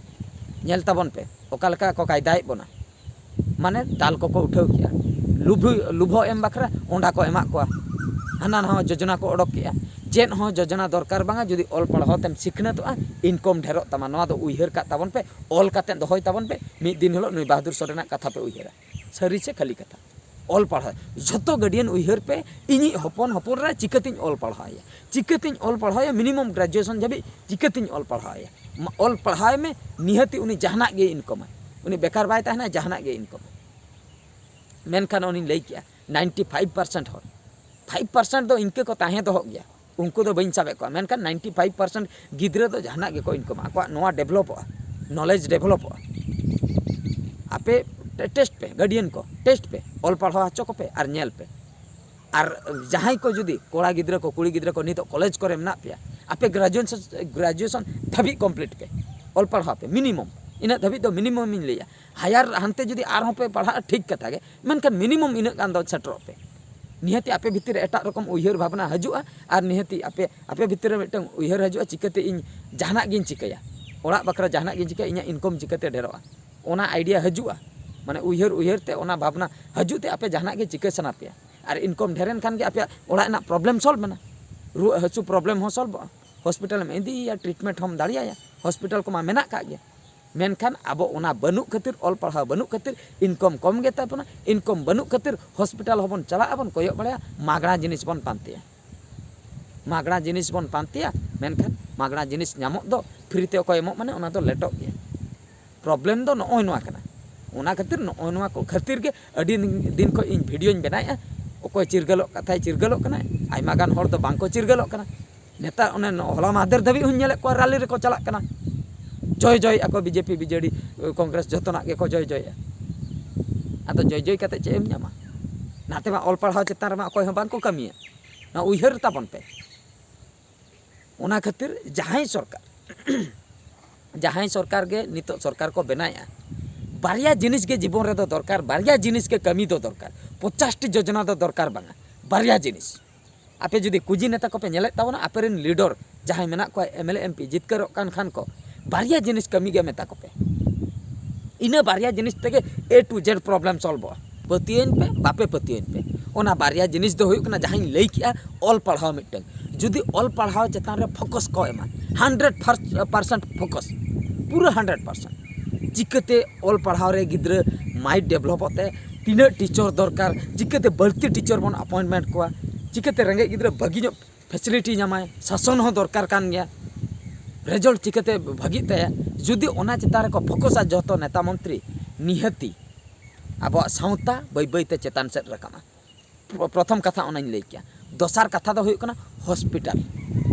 ᱧᱮᱞ ᱛᱟᱵᱚᱱ ᱯᱮ ᱚᱠᱟ ᱞᱮᱠᱟ ᱠᱚ ᱠᱟᱭᱫᱟᱭᱮᱫ ᱵᱚᱱᱟ᱾ ᱢᱟᱱᱮ ᱫᱟᱞ ᱠᱚᱠᱚ ᱩᱴᱷᱟᱹᱣ ᱠᱮᱜᱼᱟ, ᱞᱩᱵᱷᱩ ᱞᱩᱵᱷᱚ ᱮᱢ ᱵᱟᱠᱷᱨᱟ ᱚᱸᱰᱟ ᱠᱚ ᱮᱢᱟᱜ ᱠᱚᱣᱟ᱾ ᱦᱟᱱᱟ ᱱᱟᱣᱟ ᱡᱳᱡᱚᱱᱟ ᱠᱚ ᱚᱰᱚᱠ ᱠᱮᱜᱼᱟ᱾ ᱪᱮᱫ ᱦᱚᱸ ᱡᱳᱡᱚᱱᱟ ᱫᱚᱨᱠᱟᱨ ᱵᱟᱝᱟ᱾ ᱡᱩᱫᱤ ᱚᱞ ᱯᱟᱲᱦᱟᱣ ᱛᱮᱢ ᱥᱤᱠᱷᱱᱟᱹᱛᱚᱜᱼᱟ, ᱤᱱᱠᱚᱢ ᱰᱷᱮᱨᱚᱜ ᱛᱟᱢᱟ᱾ ᱱᱚᱣᱟ ᱫᱚ ᱩᱭᱦᱟᱹᱨ ᱠᱟᱜ ᱛᱟᱵᱚᱱ ᱯᱮ, ᱚᱞ ᱠᱟᱛᱮᱫ ᱫᱚᱦᱚᱭ ᱛᱟᱵᱚᱱ ᱯᱮ᱾ ᱢᱤᱫ ᱫᱤᱱ ᱦᱤᱞᱳᱜ ᱱᱩᱭ ᱵᱟᱦᱟᱫᱩᱨ ᱥᱚᱨᱮᱱᱟᱜ ᱠᱟᱛᱷᱟ ᱯᱮ ᱩᱭᱦᱟᱹᱨᱟ, ᱥᱟᱹᱨᱤ ᱥᱮ ᱠᱷᱟᱹᱞᱤ ᱠᱟᱛᱷᱟ᱾ ᱚᱞ ᱯᱟᱲᱦᱟᱣ ᱡᱷᱚᱛᱚ ᱜᱟᱨᱰᱤᱭᱟᱱ ᱩᱭᱦᱟᱹᱨ ᱯᱮ, ᱤᱧᱤᱡ ᱦᱚᱯᱚᱱ ᱦᱚᱯᱚᱱ ᱨᱮ ᱪᱤᱠᱟᱹᱛᱤᱧ ᱚᱞ ᱯᱟᱲᱦᱟᱣᱮᱭᱟ, ᱪᱤᱠᱟᱹᱛᱤᱧ ᱚᱞ ᱯᱟᱲᱦᱟᱣᱮᱭᱟ, ᱢᱤᱱᱤᱢᱟᱢ ᱜᱨᱮᱡᱩᱭᱮᱥᱚᱱ ᱫᱷᱟᱹᱵᱤᱡ ᱪᱤᱠᱟᱹᱛᱤᱧ ᱚᱞ ᱯᱟᱲᱦᱟᱣᱮᱭᱟ? ᱢᱟ-, ᱚᱞ ᱯᱟᱲᱦᱟᱣ ᱢᱮ, ᱱᱤᱦᱟᱹᱛᱤ ᱩᱱᱤ ᱡᱟᱦᱟᱱᱟᱜ ᱜᱮ ᱤᱱᱠᱚᱢᱟᱭ᱾ ᱩᱱᱤ ᱵᱮᱠᱟᱨ ᱵᱟᱭ ᱛᱟᱦᱮᱱᱟ, ᱡᱟᱦᱟᱱᱟᱜ ᱜᱮ ᱤᱱᱠᱚᱢᱟ᱾ ᱢᱮᱱᱠᱷᱟᱱ ᱚᱱᱮᱧ ᱞᱟᱹᱭ ᱠᱮᱜᱼᱟ, ninety five percent ᱦᱚᱲ, five percent ᱫᱚ ᱤᱱᱠᱟᱹ ᱠᱚ ᱛᱟᱦᱮᱸ ᱫᱚᱦᱚᱜ ᱜᱮᱭᱟ, ᱩᱱᱠᱩ ᱫᱚ ᱵᱟᱹᱧ ᱥᱟᱵᱮᱫ ᱠᱚᱣᱟ᱾ ᱢᱮᱱᱠᱷᱟᱱ ninety five percent ᱜᱤᱫᱽᱨᱟᱹ ᱫᱚ ᱡᱟᱦᱟᱱᱟᱜ ᱜᱮᱠᱚ ᱤᱱᱠᱚᱢᱟ, ᱟᱠᱚᱣᱟᱜ ᱱᱚᱣᱟ ᱰᱮᱵᱷᱞᱚᱯᱚᱜᱼᱟ, ᱱᱚᱞᱮᱡᱽ ᱰᱮᱵᱷᱞᱚᱯᱚᱜᱼᱟ᱾ ᱟᱯᱮ ᱴᱮ-, ᱴᱮᱥᱴ ᱯᱮ, ᱜᱟᱨᱰᱤᱭᱟᱱ ᱠᱚ ᱴᱮᱥᱴ ᱯᱮ, ᱚᱞ ᱯᱟᱲᱦᱟᱣ ᱦᱚᱪᱚ ᱠᱚᱯᱮ ᱟᱨ ᱧᱮᱞ ᱯᱮ᱾ ᱟᱨ ᱡᱟᱦᱟᱸᱭ ᱠᱚ ᱡᱩᱫᱤ ᱠᱚᱲᱟ ᱜᱤᱫᱽᱨᱟᱹ ᱠᱚ, ᱠᱩᱲᱤ ᱜᱤᱫᱽᱨᱟᱹ ᱠᱚ ᱱᱤᱛᱚᱜ ᱠᱚᱞᱮᱡᱽ ᱠᱚᱨᱮ ᱢᱮᱱᱟᱜ ᱯᱮᱭᱟ, ᱟᱯᱮ ᱜᱨᱮᱡᱩᱭᱮᱥᱚᱱ, ᱜᱨᱮᱡᱩᱭᱮᱥᱚᱱ ᱫᱷᱟᱹᱵᱤᱡ ᱠᱚᱢᱯᱞᱤᱴ ᱯᱮ, ᱚᱞ ᱯᱟᱲᱦᱟᱣ ᱯᱮ, ᱢᱤᱱᱤᱢᱟᱢ ᱤᱱᱟᱹᱜ ᱫᱷᱟᱹᱵᱤᱡ ᱫᱚ ᱢᱤᱱᱤᱢᱟᱢ ᱤᱧ ᱞᱟᱹᱭᱟ᱾ ᱦᱟᱭᱟᱨ ᱦᱟᱱᱛᱮ ᱡᱩᱫᱤ ᱟᱨᱦᱚᱸ ᱯᱮ ᱯᱟᱲᱦᱟᱜᱼᱟ, ᱴᱷᱤᱠ ᱠᱟᱛᱷᱟ ᱜᱮ, ᱢᱮᱱᱠᱷᱟᱱ ᱢᱤᱱᱤᱢᱟᱢ ᱤᱱᱟᱹᱜ ᱜᱟᱱ ᱫᱚ ᱥᱮᱴᱮᱨᱚᱜ ᱯᱮ᱾ ᱱᱤᱦᱟᱹᱛᱤ ᱟᱯᱮ ᱵᱷᱤᱛᱤᱨ ᱨᱮ ᱮᱴᱟᱜ ᱨᱚᱠᱚᱢ ᱩᱭᱦᱟᱹᱨ ᱵᱷᱟᱵᱽᱱᱟ ᱦᱤᱡᱩᱜᱼᱟ, ᱟᱨ ᱱᱤᱦᱟᱹᱛᱤ ᱟᱯᱮ, ᱟᱯᱮ ᱵᱷᱤᱛᱤᱨ ᱨᱮ ᱢᱤᱫᱴᱟᱝ ᱩᱭᱦᱟᱹᱨ ᱦᱤᱡᱩᱜᱼᱟ, ᱪᱤᱠᱟᱹᱛᱮ ᱤᱧ ᱡᱟᱦᱟᱱᱟᱜ ᱜᱤᱧ ᱪᱤᱠᱟᱹᱭᱟ, ᱚᱲᱟᱜ ᱵᱟᱠᱷᱨᱟ ᱡᱟᱦᱟᱱᱟᱜ ᱜᱤᱧ ᱪᱤᱠᱟᱹᱭᱟ, ᱤᱧᱟᱹᱜ ᱤᱱᱠᱚᱢ ᱪᱤᱠᱟᱹᱛᱮ ᱰᱷᱮᱨᱚᱜᱼᱟ? ᱚᱱᱟ ᱟᱭᱰᱤᱭᱟ ᱦᱤᱡᱩᱜᱼᱟ, ᱢᱟᱱᱮ ᱩᱭᱦᱟᱹᱨ ᱩᱭᱦᱟᱹᱨ ᱛᱮ ᱚᱱᱟ ᱵᱷᱟᱵᱽᱱᱟ ᱦᱤᱡᱩᱜ ᱛᱮ ᱟᱯᱮ ᱡᱟᱦᱟᱱᱟᱜ ᱜᱮ ᱪᱤᱠᱟᱹ ᱥᱟᱱᱟ ᱯᱮᱭᱟ᱾ ᱟᱨ ᱤᱱᱠᱚᱢ ᱰᱷᱮᱨᱮᱱ ᱠᱷᱟᱱ ᱜᱮ ᱟᱯᱮᱭᱟᱜ ᱚᱲᱟᱜ ᱨᱮᱱᱟᱜ ᱯᱨᱚᱵᱞᱮᱢ ᱥᱚᱞᱵᱷ ᱮᱱᱟ, ᱨᱩᱣᱟᱹᱜ ᱦᱟᱹᱥᱩ ᱯᱨᱚᱵᱞᱮᱢ ᱦᱚᱸ ᱥᱚᱞᱵᱷᱚᱜᱼᱟ, ᱦᱚᱥᱯᱤᱴᱟᱞᱮᱢ ᱤᱫᱤᱭᱮᱭᱟ, ᱴᱨᱤᱴᱢᱮᱱᱴ ᱦᱚᱸᱢ ᱫᱟᱲᱮᱭᱟᱭᱟ, ᱦᱚᱥᱯᱤᱴᱟᱞ ᱠᱚᱢᱟ ᱢᱮᱱᱟᱜ ᱠᱟᱜ ᱜᱮ᱾ ᱢᱮᱱᱠᱷᱟᱱ ᱟᱵᱚ ᱚᱱᱟ ᱵᱟᱹᱱᱩᱜ ᱠᱷᱟᱹᱛᱤᱨ, ᱚᱞ ᱯᱟᱲᱦᱟᱣ ᱵᱟᱹᱱᱩᱜ ᱠᱷᱟᱹᱛᱤᱨ, ᱤᱱᱠᱚᱢ ᱠᱚᱢ ᱜᱮ ᱛᱟᱵᱚᱱᱟ, ᱤᱱᱠᱚᱢ ᱵᱟᱹᱱᱩᱜ ᱠᱷᱟᱹᱛᱤᱨ ᱦᱚᱥᱯᱤᱴᱟᱞ ᱦᱚᱸᱵᱚᱱ ᱪᱟᱞᱟᱜ ᱟᱵᱚᱱ, ᱠᱚᱭᱚᱜ ᱵᱟᱲᱟᱭᱟ, ᱢᱟᱜᱽᱱᱟ ᱡᱤᱱᱤᱥ ᱵᱚᱱ ᱯᱟᱱᱛᱮᱭᱟ, ᱢᱟᱜᱽᱱᱟ ᱡᱤᱱᱤᱥ ᱵᱚᱱ ᱯᱟᱱᱛᱮᱭᱟ᱾ ᱢᱮᱱᱠᱷᱟᱱ ᱢᱟᱜᱽᱱᱟ ᱡᱤᱱᱤᱥ ᱧᱟᱢᱚᱜ ᱫᱚ, ᱯᱷᱨᱤ ᱛᱮ ᱚᱠᱚᱭ ᱮᱢᱚᱜ, ᱢᱟᱱᱮ ᱚᱱᱟ ᱫᱚ ᱞᱮᱴᱚᱜ ᱜᱮᱭᱟ᱾ ᱯᱨᱚᱵᱞᱮᱢ ᱫᱚ ᱱᱚᱜᱼᱚᱭ ᱱᱚᱣᱟ ᱠᱟᱱᱟ᱾ ᱚᱱᱟ ᱠᱷᱟᱹᱛᱤᱨ ᱱᱚᱜᱼᱚᱭ ᱱᱚᱣᱟ ᱠᱚ ᱠᱷᱟᱹᱛᱤᱨ ᱜᱮ ᱟᱹᱰᱤ ᱫᱤᱱ ᱠᱷᱚᱱ ᱤᱧ ᱵᱷᱤᱰᱤᱭᱳᱧ ᱵᱮᱱᱟᱣᱮᱫᱼᱟ᱾ ᱚᱠᱚᱭ ᱪᱤᱨᱜᱟᱹᱞᱚᱜ ᱠᱟᱛᱷᱟᱭ ᱪᱤᱨᱜᱟᱹᱞᱚᱜ ᱠᱟᱱᱟᱭ, ᱟᱭᱢᱟ ᱜᱟᱱ ᱦᱚᱲ ᱫᱚ ᱵᱟᱝ ᱠᱚ ᱪᱤᱨᱜᱟᱹᱞᱚᱜ ᱠᱟᱱᱟ᱾ ᱱᱮᱛᱟᱨ ᱚᱱᱮ ᱦᱚᱞᱟ ᱢᱟᱦᱫᱮᱨ ᱫᱷᱟᱹᱵᱤᱡ ᱦᱚᱸᱧ ᱧᱮᱞᱮᱫ ᱠᱚᱣᱟ, ᱨᱟᱞᱤ ᱨᱮᱠᱚ ᱪᱟᱞᱟᱜ ᱠᱟᱱᱟ, ᱡᱚᱭ ᱡᱚᱭ ᱟᱠᱚ ᱵᱤᱡᱮᱯᱤ, ᱵᱤᱡᱮᱰᱤ, ᱠᱚᱝᱜᱨᱮᱥ, ᱡᱚᱛᱚᱱᱟᱜ ᱜᱮᱠᱚ ᱡᱚᱭ ᱡᱚᱭᱮᱫᱼᱟ᱾ ᱟᱫᱚ ᱡᱚᱭ ᱡᱚᱭ ᱠᱟᱛᱮ ᱪᱮᱫ ᱮᱢ ᱧᱟᱢᱟ? ᱱᱟᱛᱮ ᱢᱟ ᱚᱞ ᱯᱟᱲᱦᱟᱣ ᱪᱮᱛᱟᱱ ᱨᱮᱢᱟ ᱚᱠᱚᱭ ᱦᱚᱸ ᱵᱟᱝ ᱠᱚ ᱠᱟᱹᱢᱤᱭᱟ᱾ ᱱᱚᱣᱟ ᱩᱭᱦᱟᱹᱨ ᱛᱟᱵᱚᱱ ᱯᱮ᱾ ᱚᱱᱟ ᱠᱷᱟᱹᱛᱤᱨ ᱡᱟᱦᱟᱸᱭ ᱥᱚᱨᱠᱟᱨ ᱡᱟᱦᱟᱸᱭ ᱥᱚᱨᱠᱟᱨ ᱜᱮ ᱱᱤᱛᱚᱜ ᱥᱚᱨᱠᱟᱨ ᱠᱚ ᱵᱮᱱᱟᱣᱮᱫᱼᱟ, ᱵᱟᱨᱭᱟ ᱡᱤᱱᱤᱥ ᱜᱮ ᱡᱤᱵᱚᱱ ᱨᱮᱫᱚ ᱫᱚᱨᱠᱟᱨ, ᱵᱟᱨᱭᱟ ᱡᱤᱱᱤᱥ ᱜᱮ ᱠᱟᱹᱢᱤ ᱫᱚ ᱫᱚᱨᱠᱟᱨ, ᱯᱚᱪᱟᱥᱴᱤ ᱡᱳᱡᱚᱱᱟ ᱫᱚ ᱫᱚᱨᱠᱟᱨ ᱵᱟᱝᱟ᱾ ᱵᱟᱨᱭᱟ ᱡᱤᱱᱤᱥ᱾ ᱟᱯᱮ ᱡᱩᱫᱤ ᱠᱩᱡᱤ ᱱᱮᱛᱟ ᱠᱚᱯᱮ ᱧᱮᱞᱮᱫ ᱛᱟᱵᱚᱱᱟ, ᱟᱯᱮ ᱨᱮᱱ ᱞᱤᱰᱟᱨ ᱡᱟᱦᱟᱸᱭ ᱢᱮᱱᱟᱜ ᱠᱚᱣᱟ, M L A, M P ᱡᱤᱛᱠᱟᱹᱨᱚᱜ ᱠᱟᱱ ᱠᱷᱟᱱ ᱠᱚ, ᱵᱟᱨᱭᱟ ᱡᱤᱱᱤᱥ ᱠᱟᱹᱢᱤ ᱜᱮ ᱢᱮᱛᱟ ᱠᱚᱯᱮ᱾ ᱤᱱᱟᱹ ᱵᱟᱨᱭᱟ ᱡᱤᱱᱤᱥ ᱛᱮᱜᱮ A to Z problem ᱥᱚᱞᱵᱷᱚᱜᱼᱟ᱾ ᱯᱟᱹᱛᱭᱟᱹᱣᱟᱹᱧ ᱯᱮ, ᱵᱟᱯᱮ ᱯᱟᱹᱛᱭᱟᱹᱣᱟᱹᱧ ᱯᱮ, ᱚᱱᱟ ᱵᱟᱨᱭᱟ ᱡᱤᱱᱤᱥ ᱫᱚ ᱦᱩᱭᱩᱜ ᱠᱟᱱᱟ, ᱡᱟᱦᱟᱸᱧ ᱞᱟᱹᱭ ᱠᱮᱜᱼᱟ, ᱚᱞ ᱯᱟᱲᱦᱟᱣ ᱢᱤᱫᱴᱟᱝ᱾ ᱡᱩᱫᱤ ᱚᱞ ᱯᱟᱲᱦᱟᱣ ᱪᱮᱛᱟᱱ ᱨᱮ ᱯᱷᱳᱠᱟᱥ ᱠᱚ ᱮᱢᱟ, ᱦᱟᱱᱰᱨᱮᱰ ᱯᱟᱨᱥᱮᱱᱴ ᱯᱷᱳᱠᱟᱥ, ᱯᱩᱨᱟᱹ ᱦᱟᱱᱰᱨᱮᱰ ᱯᱟᱨᱥᱮᱱᱴ, ᱪᱤᱠᱟᱹᱛᱮ ᱚᱞ ᱯᱟᱲᱦᱟᱣ ᱨᱮ ᱜᱤᱫᱽᱨᱟᱹ ᱢᱟᱭᱤᱱᱰ ᱰᱮᱵᱷᱞᱚᱯᱚᱜ ᱛᱟᱭᱟ, ᱛᱤᱱᱟᱹᱜ ᱴᱤᱪᱟᱨ ᱫᱚᱨᱠᱟᱨ, ᱪᱤᱠᱟᱹᱛᱮ ᱵᱟᱹᱲᱛᱤ ᱴᱤᱪᱟᱨ ᱵᱚᱱ ᱟᱯᱚᱭᱮᱱᱴᱢᱮᱱᱴ ᱠᱚᱣᱟ, ᱪᱤᱠᱟᱹᱛᱮ ᱨᱮᱸᱜᱮᱡ ᱜᱤᱫᱽᱨᱟᱹ ᱵᱷᱟᱹᱜᱤ ᱧᱚᱜ ᱯᱷᱮᱥᱤᱞᱤᱴᱤ ᱧᱟᱢᱟᱭ, ᱥᱟᱥᱚᱱ ᱦᱚᱸ ᱫᱚᱨᱠᱟᱨ ᱠᱟᱱ ᱜᱮᱭᱟ, ᱨᱮᱡᱟᱞᱴ ᱪᱤᱠᱟᱹᱛᱮ ᱵᱷᱟᱹᱜᱤᱜ ᱛᱟᱭᱟ, ᱡᱩᱫᱤ ᱚᱱᱟ ᱪᱮᱛᱟᱱ ᱨᱮᱠᱚ ᱯᱷᱳᱠᱟᱥᱟ ᱡᱚᱛᱚ ᱱᱮᱛᱟ ᱢᱚᱱᱛᱨᱤ, ᱱᱤᱦᱟᱹᱛᱤ ᱟᱵᱚᱣᱟᱜ ᱥᱟᱶᱛᱟ ᱵᱟᱹᱭ ᱵᱟᱹᱭᱛᱮ ᱪᱮᱛᱟᱱ ᱥᱮᱫ ᱨᱟᱠᱟᱵᱼᱟ᱾ ᱯᱨᱚ-, ᱯᱨᱚᱛᱷᱚᱢ ᱠᱟᱛᱷᱟ ᱚᱱᱟᱧ ᱞᱟᱹᱭ ᱠᱮᱭᱟ᱾ ᱫᱚᱥᱟᱨ ᱠᱟᱛᱷᱟ ᱫᱚ ᱦᱩᱭᱩᱜ ᱠᱟᱱᱟ ᱦᱚᱥᱯᱤᱴᱟᱞ᱾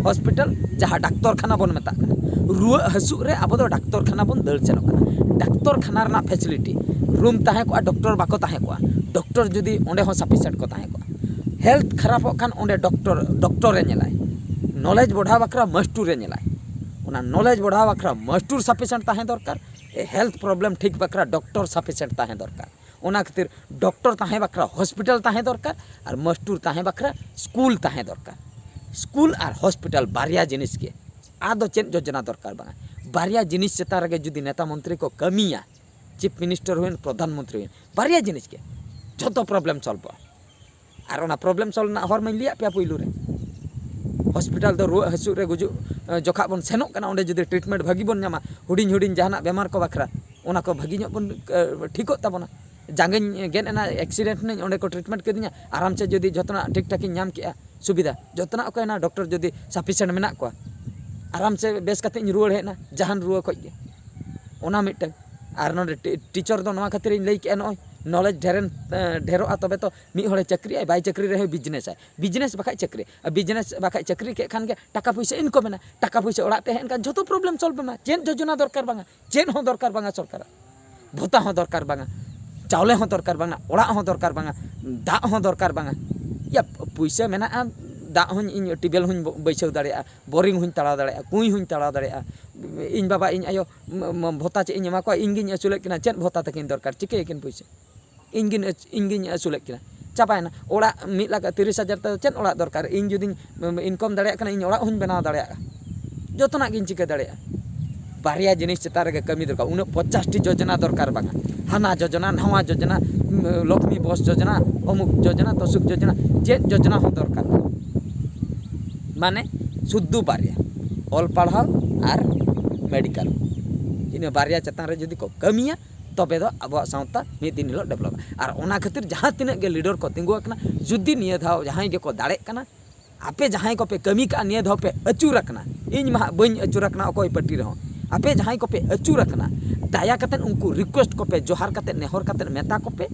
ᱦᱚᱥᱯᱤᱴᱟᱞ ᱡᱟᱦᱟᱸ ᱰᱟᱠᱛᱚᱨ ᱠᱷᱟᱱᱟ ᱵᱚᱱ ᱢᱮᱛᱟᱜ ᱠᱟᱱᱟ, ᱨᱩᱣᱟᱹᱜ ᱦᱟᱹᱥᱩᱜ ᱨᱮ ᱟᱵᱚ ᱫᱚ ᱰᱟᱠᱛᱚᱨ ᱠᱷᱟᱱᱟ ᱵᱚᱱ ᱫᱟᱹᱲ ᱥᱮᱱᱚᱜ ᱠᱟᱱᱟ᱾ ᱰᱟᱠᱛᱚᱨ ᱠᱷᱟᱱᱟ ᱨᱮᱱᱟᱜ ᱯᱷᱮᱥᱤᱞᱤᱴᱤ, ᱨᱩᱢ ᱛᱟᱦᱮᱸ ᱠᱚᱜᱼᱟ, ᱰᱚᱠᱴᱚᱨ ᱵᱟᱠᱚ ᱛᱟᱦᱮᱸ ᱠᱚᱜᱼᱟ, ᱰᱚᱠᱴᱚᱨ ᱡᱩᱫᱤ ᱚᱸᱰᱮ ᱦᱚᱸ ᱥᱟᱯᱷᱤᱥᱮᱱᱴ ᱠᱚ ᱛᱟᱦᱮᱸ ᱠᱚᱜᱼᱟ᱾ ᱦᱮᱞᱛᱷ ᱠᱷᱟᱨᱟᱯᱚᱜ ᱠᱷᱟᱱ ᱚᱸᱰᱮ ᱰᱚᱠᱴᱚᱨ, ᱰᱚᱠᱴᱚᱨᱮ ᱧᱮᱞᱟᱭ᱾ ᱱᱚᱞᱮᱡᱽ ᱵᱚᱲᱦᱟᱣ ᱵᱟᱠᱷᱨᱟ ᱢᱟᱥᱴᱩᱨᱮ ᱧᱮᱞᱟᱭ᱾ ᱚᱱᱟ ᱱᱚᱞᱮᱡᱽ ᱵᱚᱲᱦᱟᱣ ᱵᱟᱠᱷᱨᱟ ᱢᱟᱥᱴᱩᱨ ᱥᱟᱯᱷᱤᱥᱮᱱᱴ ᱛᱟᱦᱮᱸ ᱫᱚᱨᱠᱟᱨ, ᱦᱮᱞᱛᱷ ᱯᱨᱚᱵᱞᱮᱢ ᱴᱷᱤᱠ ᱵᱟᱠᱷᱨᱟ ᱰᱚᱠᱴᱚᱨ ᱥᱟᱯᱷᱤᱥᱮᱱᱴ ᱛᱟᱦᱮᱸ ᱫᱚᱨᱠᱟᱨ᱾ ᱚᱱᱟ ᱠᱷᱟᱹᱛᱤᱨ ᱰᱚᱠᱴᱚᱨ ᱛᱟᱦᱮᱸ ᱵᱟᱠᱷᱨᱟ ᱦᱚᱥᱯᱤᱴᱟᱞ ᱛᱟᱦᱮᱸ ᱫᱚᱨᱠᱟᱨ, ᱟᱨ ᱢᱟᱥᱴᱩᱨ ᱛᱟᱦᱮᱸ ᱵᱟᱠᱷᱨᱟ ᱥᱠᱩᱞ ᱛᱟᱦᱮᱸ ᱫᱚᱨᱠᱟᱨ᱾ ᱥᱠᱩᱞ ᱟᱨ ᱦᱚᱥᱯᱤᱴᱟᱞ ᱵᱟᱨᱭᱟ ᱡᱤᱱᱤᱥ ᱜᱮ, ᱟᱫᱚ ᱪᱮᱫ ᱡᱳᱡᱚᱱᱟ ᱫᱚᱨᱠᱟᱨ ᱵᱟᱝᱟ᱾ ᱵᱟᱨᱭᱟ ᱡᱤᱱᱤᱥ ᱪᱮᱛᱟᱱ ᱨᱮᱜᱮ ᱡᱩᱫᱤ ᱱᱮᱛᱟ ᱢᱚᱱᱛᱨᱤ ᱠᱚ ᱠᱟᱹᱢᱤᱭᱟ, ᱪᱤᱯ ᱢᱤᱱᱤᱥᱴᱟᱨ ᱦᱩᱭᱮᱱ, ᱯᱨᱚᱫᱷᱟᱱ ᱢᱚᱱᱛᱨᱤ ᱦᱩᱭᱮᱱ, ᱵᱟᱨᱭᱟ ᱡᱤᱱᱤᱥ ᱜᱮ, ᱡᱷᱚᱛᱚ ᱯᱨᱚᱵᱞᱮᱢ ᱥᱚᱞᱵᱷᱚᱜᱼᱟ᱾ ᱟᱨ ᱚᱱᱟ ᱯᱨᱚᱵᱞᱮᱢ ᱥᱚᱞᱵᱷ ᱨᱮᱱᱟᱜ ᱦᱚᱨ ᱢᱟᱧ ᱞᱟᱹᱭᱟᱫ ᱯᱮᱭᱟ ᱯᱩᱭᱞᱩ ᱨᱮ᱾ ᱦᱚᱥᱯᱤᱴᱟᱞ ᱫᱚ ᱨᱩᱣᱟᱹᱜ ᱦᱟᱹᱥᱩᱜ ᱨᱮ ᱜᱩᱡᱩᱜ, ᱮ, ᱡᱚᱠᱷᱟᱜ ᱵᱚᱱ ᱥᱮᱱᱚᱜ ᱠᱟᱱᱟ, ᱚᱸᱰᱮ ᱡᱩᱫᱤ ᱴᱨᱤᱴᱢᱮᱱᱴ ᱵᱷᱟᱹᱜᱤ ᱵᱚᱱ ᱧᱟᱢᱟ, ᱦᱩᱰᱤᱧ ᱦᱩᱰᱤᱧ ᱡᱟᱦᱟᱱᱟᱜ ᱵᱮᱢᱟᱨ ᱠᱚ ᱵᱟᱠᱷᱨᱟ, ᱚᱱᱟ ᱠᱚ ᱵᱷᱟᱹᱜᱤ ᱧᱚᱜ ᱵᱚᱱ, ᱮ, ᱴᱷᱤᱠᱚᱜ ᱛᱟᱵᱚᱱᱟ᱾ ᱡᱟᱸᱜᱟᱧ ᱜᱮᱫ ᱮᱱᱟ, ᱮᱠᱥᱤᱰᱮᱱᱴ ᱮᱱᱟᱹᱧ, ᱚᱸᱰᱮ ᱠᱚ ᱴᱨᱤᱴᱢᱮᱱᱴ ᱠᱤᱫᱤᱧᱟ, ᱟᱨᱟᱢ ᱥᱮ ᱡᱩᱫᱤ ᱡᱚᱛᱚᱱᱟᱜ ᱴᱷᱤᱠ ᱴᱷᱟᱠ ᱤᱧ ᱧᱟᱢ ᱠᱮᱜᱼᱟ, ᱥᱩᱵᱤᱫᱷᱟ᱾ ᱡᱚᱛᱚᱱᱟᱜ ᱚᱠᱚᱭ ᱚᱱᱟ ᱰᱚᱠᱴᱚᱨ ᱡᱩᱫᱤ ᱥᱟᱯᱷᱤᱥᱮᱱᱴ ᱢᱮᱱᱟᱜ ᱠᱚᱣᱟ, ᱟᱨᱟᱢ ᱥᱮ ᱵᱮᱥ ᱠᱟᱛᱮ ᱤᱧ ᱨᱩᱣᱟᱹᱲ ᱦᱮᱡ ᱮᱱᱟ ᱡᱟᱦᱟᱱ ᱨᱩᱣᱟᱹ ᱠᱷᱚᱡ ᱜᱮ᱾ ᱚᱱᱟ ᱢᱤᱫᱴᱟᱝ᱾ ᱟᱨ ᱱᱚᱰᱮ ᱴᱤ- ᱴᱤᱪᱟᱨ ᱫᱚ ᱱᱚᱣᱟ ᱠᱷᱟᱹᱛᱤᱨ ᱤᱧ ᱞᱟᱹᱭ ᱠᱮᱜᱼᱟ, ᱱᱚᱜᱼᱚᱭ ᱱᱚᱞᱮᱡᱽ ᱰᱷᱮᱨᱮᱱ ᱰᱷᱮᱨᱚᱜᱼᱟ, ᱛᱚᱵᱮ ᱛᱚ ᱢᱤᱫ ᱦᱚᱲᱮ ᱪᱟᱹᱠᱨᱤᱭᱟᱭ, ᱵᱟᱭ ᱪᱟᱹᱠᱨᱤ ᱨᱮᱦᱚᱸ ᱵᱤᱡᱽᱱᱮᱥᱟᱭ, ᱵᱤᱡᱽᱱᱮᱥ ᱵᱟᱠᱷᱟᱡ ᱪᱟᱹᱠᱨᱤ, ᱟᱨ ᱵᱤᱡᱽᱱᱮᱥ ᱵᱟᱠᱷᱟᱡ ᱪᱟᱹᱠᱨᱤ ᱠᱮᱫ ᱠᱷᱟᱱ ᱜᱮ ᱴᱟᱠᱟ ᱯᱩᱭᱥᱟᱹ ᱤᱱᱠᱚᱢ ᱮᱱᱟ, ᱴᱟᱠᱟ ᱯᱩᱭᱥᱟᱹ ᱚᱲᱟᱜ ᱛᱮ ᱦᱮᱡ ᱮᱱ ᱠᱷᱟᱱ ᱡᱷᱚᱛᱚ ᱯᱨᱚᱵᱞᱮᱢ ᱥᱚᱞᱵᱷ ᱮᱱᱟ, ᱪᱮᱫ ᱡᱳᱡᱚᱱᱟ ᱫᱚᱨᱠᱟᱨ ᱵᱟᱝᱟ, ᱪᱮᱫ ᱦᱚᱸ ᱫᱚᱨᱠᱟᱨ ᱵᱟᱝᱟ ᱥᱚᱨᱠᱟᱨᱟᱜ᱾ ᱵᱷᱚᱛᱟ ᱦᱚᱸ ᱫᱚᱨᱠᱟᱨ ᱵᱟᱝᱟ, ᱪᱟᱣᱞᱮ ᱦᱚᱸ ᱫᱚᱨᱠᱟᱨ ᱵᱟᱝᱟ, ᱚᱲᱟᱜ ᱦᱚᱸ ᱫᱚᱨᱠᱟᱨ ᱵᱟᱝᱟ, ᱫᱟᱜ ᱦᱚᱸ ᱫᱚᱨᱠᱟᱨ ᱵᱟᱝᱟ᱾ ᱭᱟ, ᱯᱩᱭᱥᱟᱹ ᱢᱮᱱᱟᱜᱼᱟ, ᱫᱟᱜ ᱦᱚᱸᱧ ᱤᱧ ᱴᱤᱭᱩᱵᱽᱣᱮᱞ ᱦᱚᱸᱧ ᱵᱟᱹᱭᱥᱟᱹᱣ ᱫᱟᱲᱮᱭᱟᱜᱼᱟ, ᱵᱳᱨᱤᱝ ᱦᱚᱸᱧ ᱛᱟᱲᱟᱣ ᱫᱟᱲᱮᱭᱟᱜᱼᱟ, ᱠᱩᱸᱭ ᱦᱚᱸᱧ ᱛᱟᱲᱟᱣ ᱫᱟᱲᱮᱭᱟᱜᱼᱟ᱾ ᱤᱧ ᱵᱟᱵᱟ ᱤᱧ ᱟᱭᱳ ᱵᱷᱚᱛᱟ ᱪᱮᱫ ᱤᱧ ᱮᱢᱟ ᱠᱚᱣᱟ? ᱤᱧ ᱜᱤᱧ ᱟᱹᱥᱩᱞᱮᱫ ᱠᱤᱱᱟ, ᱪᱮᱫ ᱵᱷᱚᱛᱟ ᱛᱟᱹᱠᱤᱱ ᱫᱚᱨᱠᱟᱨ? ᱪᱤᱠᱟᱹᱭᱟᱠᱤᱱ ᱯᱩᱭᱥᱟᱹ? ᱤᱧ ᱜᱤᱧ ᱟᱹᱥ- ᱤᱧ ᱜᱤᱧ ᱟᱹᱥᱩᱞᱮᱫ ᱠᱤᱱᱟ᱾ ᱪᱟᱵᱟᱭᱮᱱᱟ᱾ ᱚᱲᱟᱜ ᱢᱤᱫ ᱞᱟᱠᱷ ᱛᱤᱨᱤᱥ ᱦᱟᱡᱟᱨ ᱛᱮ ᱪᱮᱫ ᱚᱲᱟᱜ ᱫᱚᱨᱠᱟᱨ? ᱤᱧ ᱡᱩᱫᱤᱧ ᱤᱱᱠᱚᱢ ᱫᱟᱲᱮᱭᱟᱜ ᱠᱟᱱᱟ, ᱤᱧ ᱚᱲᱟᱜ ᱦᱚᱸᱧ ᱵᱮᱱᱟᱣ ᱫᱟᱲᱮᱭᱟᱜᱼᱟ᱾ ᱡᱚᱛᱚᱱᱟᱜ ᱜᱤᱧ ᱪᱤᱠᱟᱹ ᱫᱟᱲᱮᱭᱟᱜᱼᱟ᱾ ᱵᱟᱨᱭᱟ ᱡᱤᱱᱤᱥ ᱪᱮᱛᱟᱱ ᱨᱮᱜᱮ ᱠᱟᱹᱢᱤ ᱫᱚᱨᱠᱟᱨ᱾ ᱩᱱᱟᱹᱜ ᱯᱚᱪᱟᱥ ᱴᱤ ᱡᱳᱡᱚᱱᱟ ᱫᱚᱨᱠᱟᱨ ᱵᱟᱝᱟ᱾ ᱦᱟᱱᱟ ᱡᱳᱡᱚᱱᱟ, ᱱᱟᱣᱟ ᱡᱳᱡᱚᱱᱟ, ᱞᱚᱠᱷᱢᱤ ᱵᱚᱥ ᱡᱳᱡᱚᱱᱟ, ᱚᱢᱩᱠ ᱡᱳᱡᱚᱱᱟ, ᱛᱚᱥᱩᱠ ᱡᱳᱡᱚᱱᱟ, ᱪᱮᱫ ᱡᱳᱡᱚᱱᱟ ᱦᱚᱸ ᱫᱚᱨᱠᱟᱨ ᱵᱟᱝᱟ᱾ ᱢᱟᱱᱮ ᱥᱩᱫᱷᱩ ᱵᱟᱨᱭᱟ, ᱚᱞ ᱯᱟᱲᱦᱟᱣ ᱟᱨ ᱢᱮᱰᱤᱠᱟᱞ᱾ ᱤᱱᱟᱹ ᱵᱟᱨᱭᱟ ᱪᱮᱛᱟᱱ ᱨᱮ ᱡᱩᱫᱤ ᱠᱚ ᱠᱟᱹᱢᱤᱭᱟ, ᱛᱚᱵᱮ ᱫᱚ ᱟᱵᱚᱣᱟᱜ ᱥᱟᱶᱛᱟ ᱢᱤᱫ ᱫᱤᱱ ᱦᱤᱞᱳᱜ ᱰᱮᱵᱷᱞᱚᱯᱟ᱾ ᱟᱨ ᱚᱱᱟ ᱠᱷᱟᱹᱛᱤᱨ ᱡᱟᱦᱟᱸ ᱛᱤᱱᱟᱹᱜ ᱜᱮ ᱞᱤᱰᱟᱨ ᱠᱚ ᱛᱤᱸᱜᱩ ᱟᱠᱟᱱᱟ, ᱡᱩᱫᱤ ᱱᱤᱭᱟᱹ ᱫᱷᱟᱣ ᱡᱟᱦᱟᱸᱭ ᱜᱮᱠᱚ ᱫᱟᱲᱮᱜ ᱠᱟᱱᱟ, ᱟᱯᱮ ᱡᱟᱦᱟᱸᱭ ᱠᱚᱯᱮ ᱠᱟᱹᱢᱤ ᱠᱟᱜᱼᱟ, ᱱᱤᱭᱟᱹ ᱫᱷᱟᱣ ᱯᱮ ᱟᱹᱪᱩᱨ ᱟᱠᱟᱱᱟ, ᱤᱧ ᱢᱟ ᱦᱟᱸᱜ ᱵᱟᱹᱧ ᱟᱹᱪᱩᱨ ᱟᱠᱟᱱᱟ ᱚᱠᱚᱭ ᱯᱟᱹᱴᱤ ᱨᱮᱦᱚᱸ, ᱟᱯᱮ ᱡᱟᱦᱟᱸᱭ ᱠᱚᱯᱮ ᱟᱹᱪᱩᱨ ᱟᱠᱟᱱᱟ, ᱫᱟᱭᱟ ᱠᱟᱛᱮᱫ ᱩᱱᱠᱩ ᱨᱤᱠᱩᱭᱮᱥᱴ ᱠᱚᱯᱮ, ᱡᱚᱦᱟᱨ ᱠᱟᱛᱮᱫ, ᱱᱮᱦᱚᱨ ᱠᱟᱛᱮᱫ ᱢᱮᱛᱟ ᱠᱚᱯᱮ,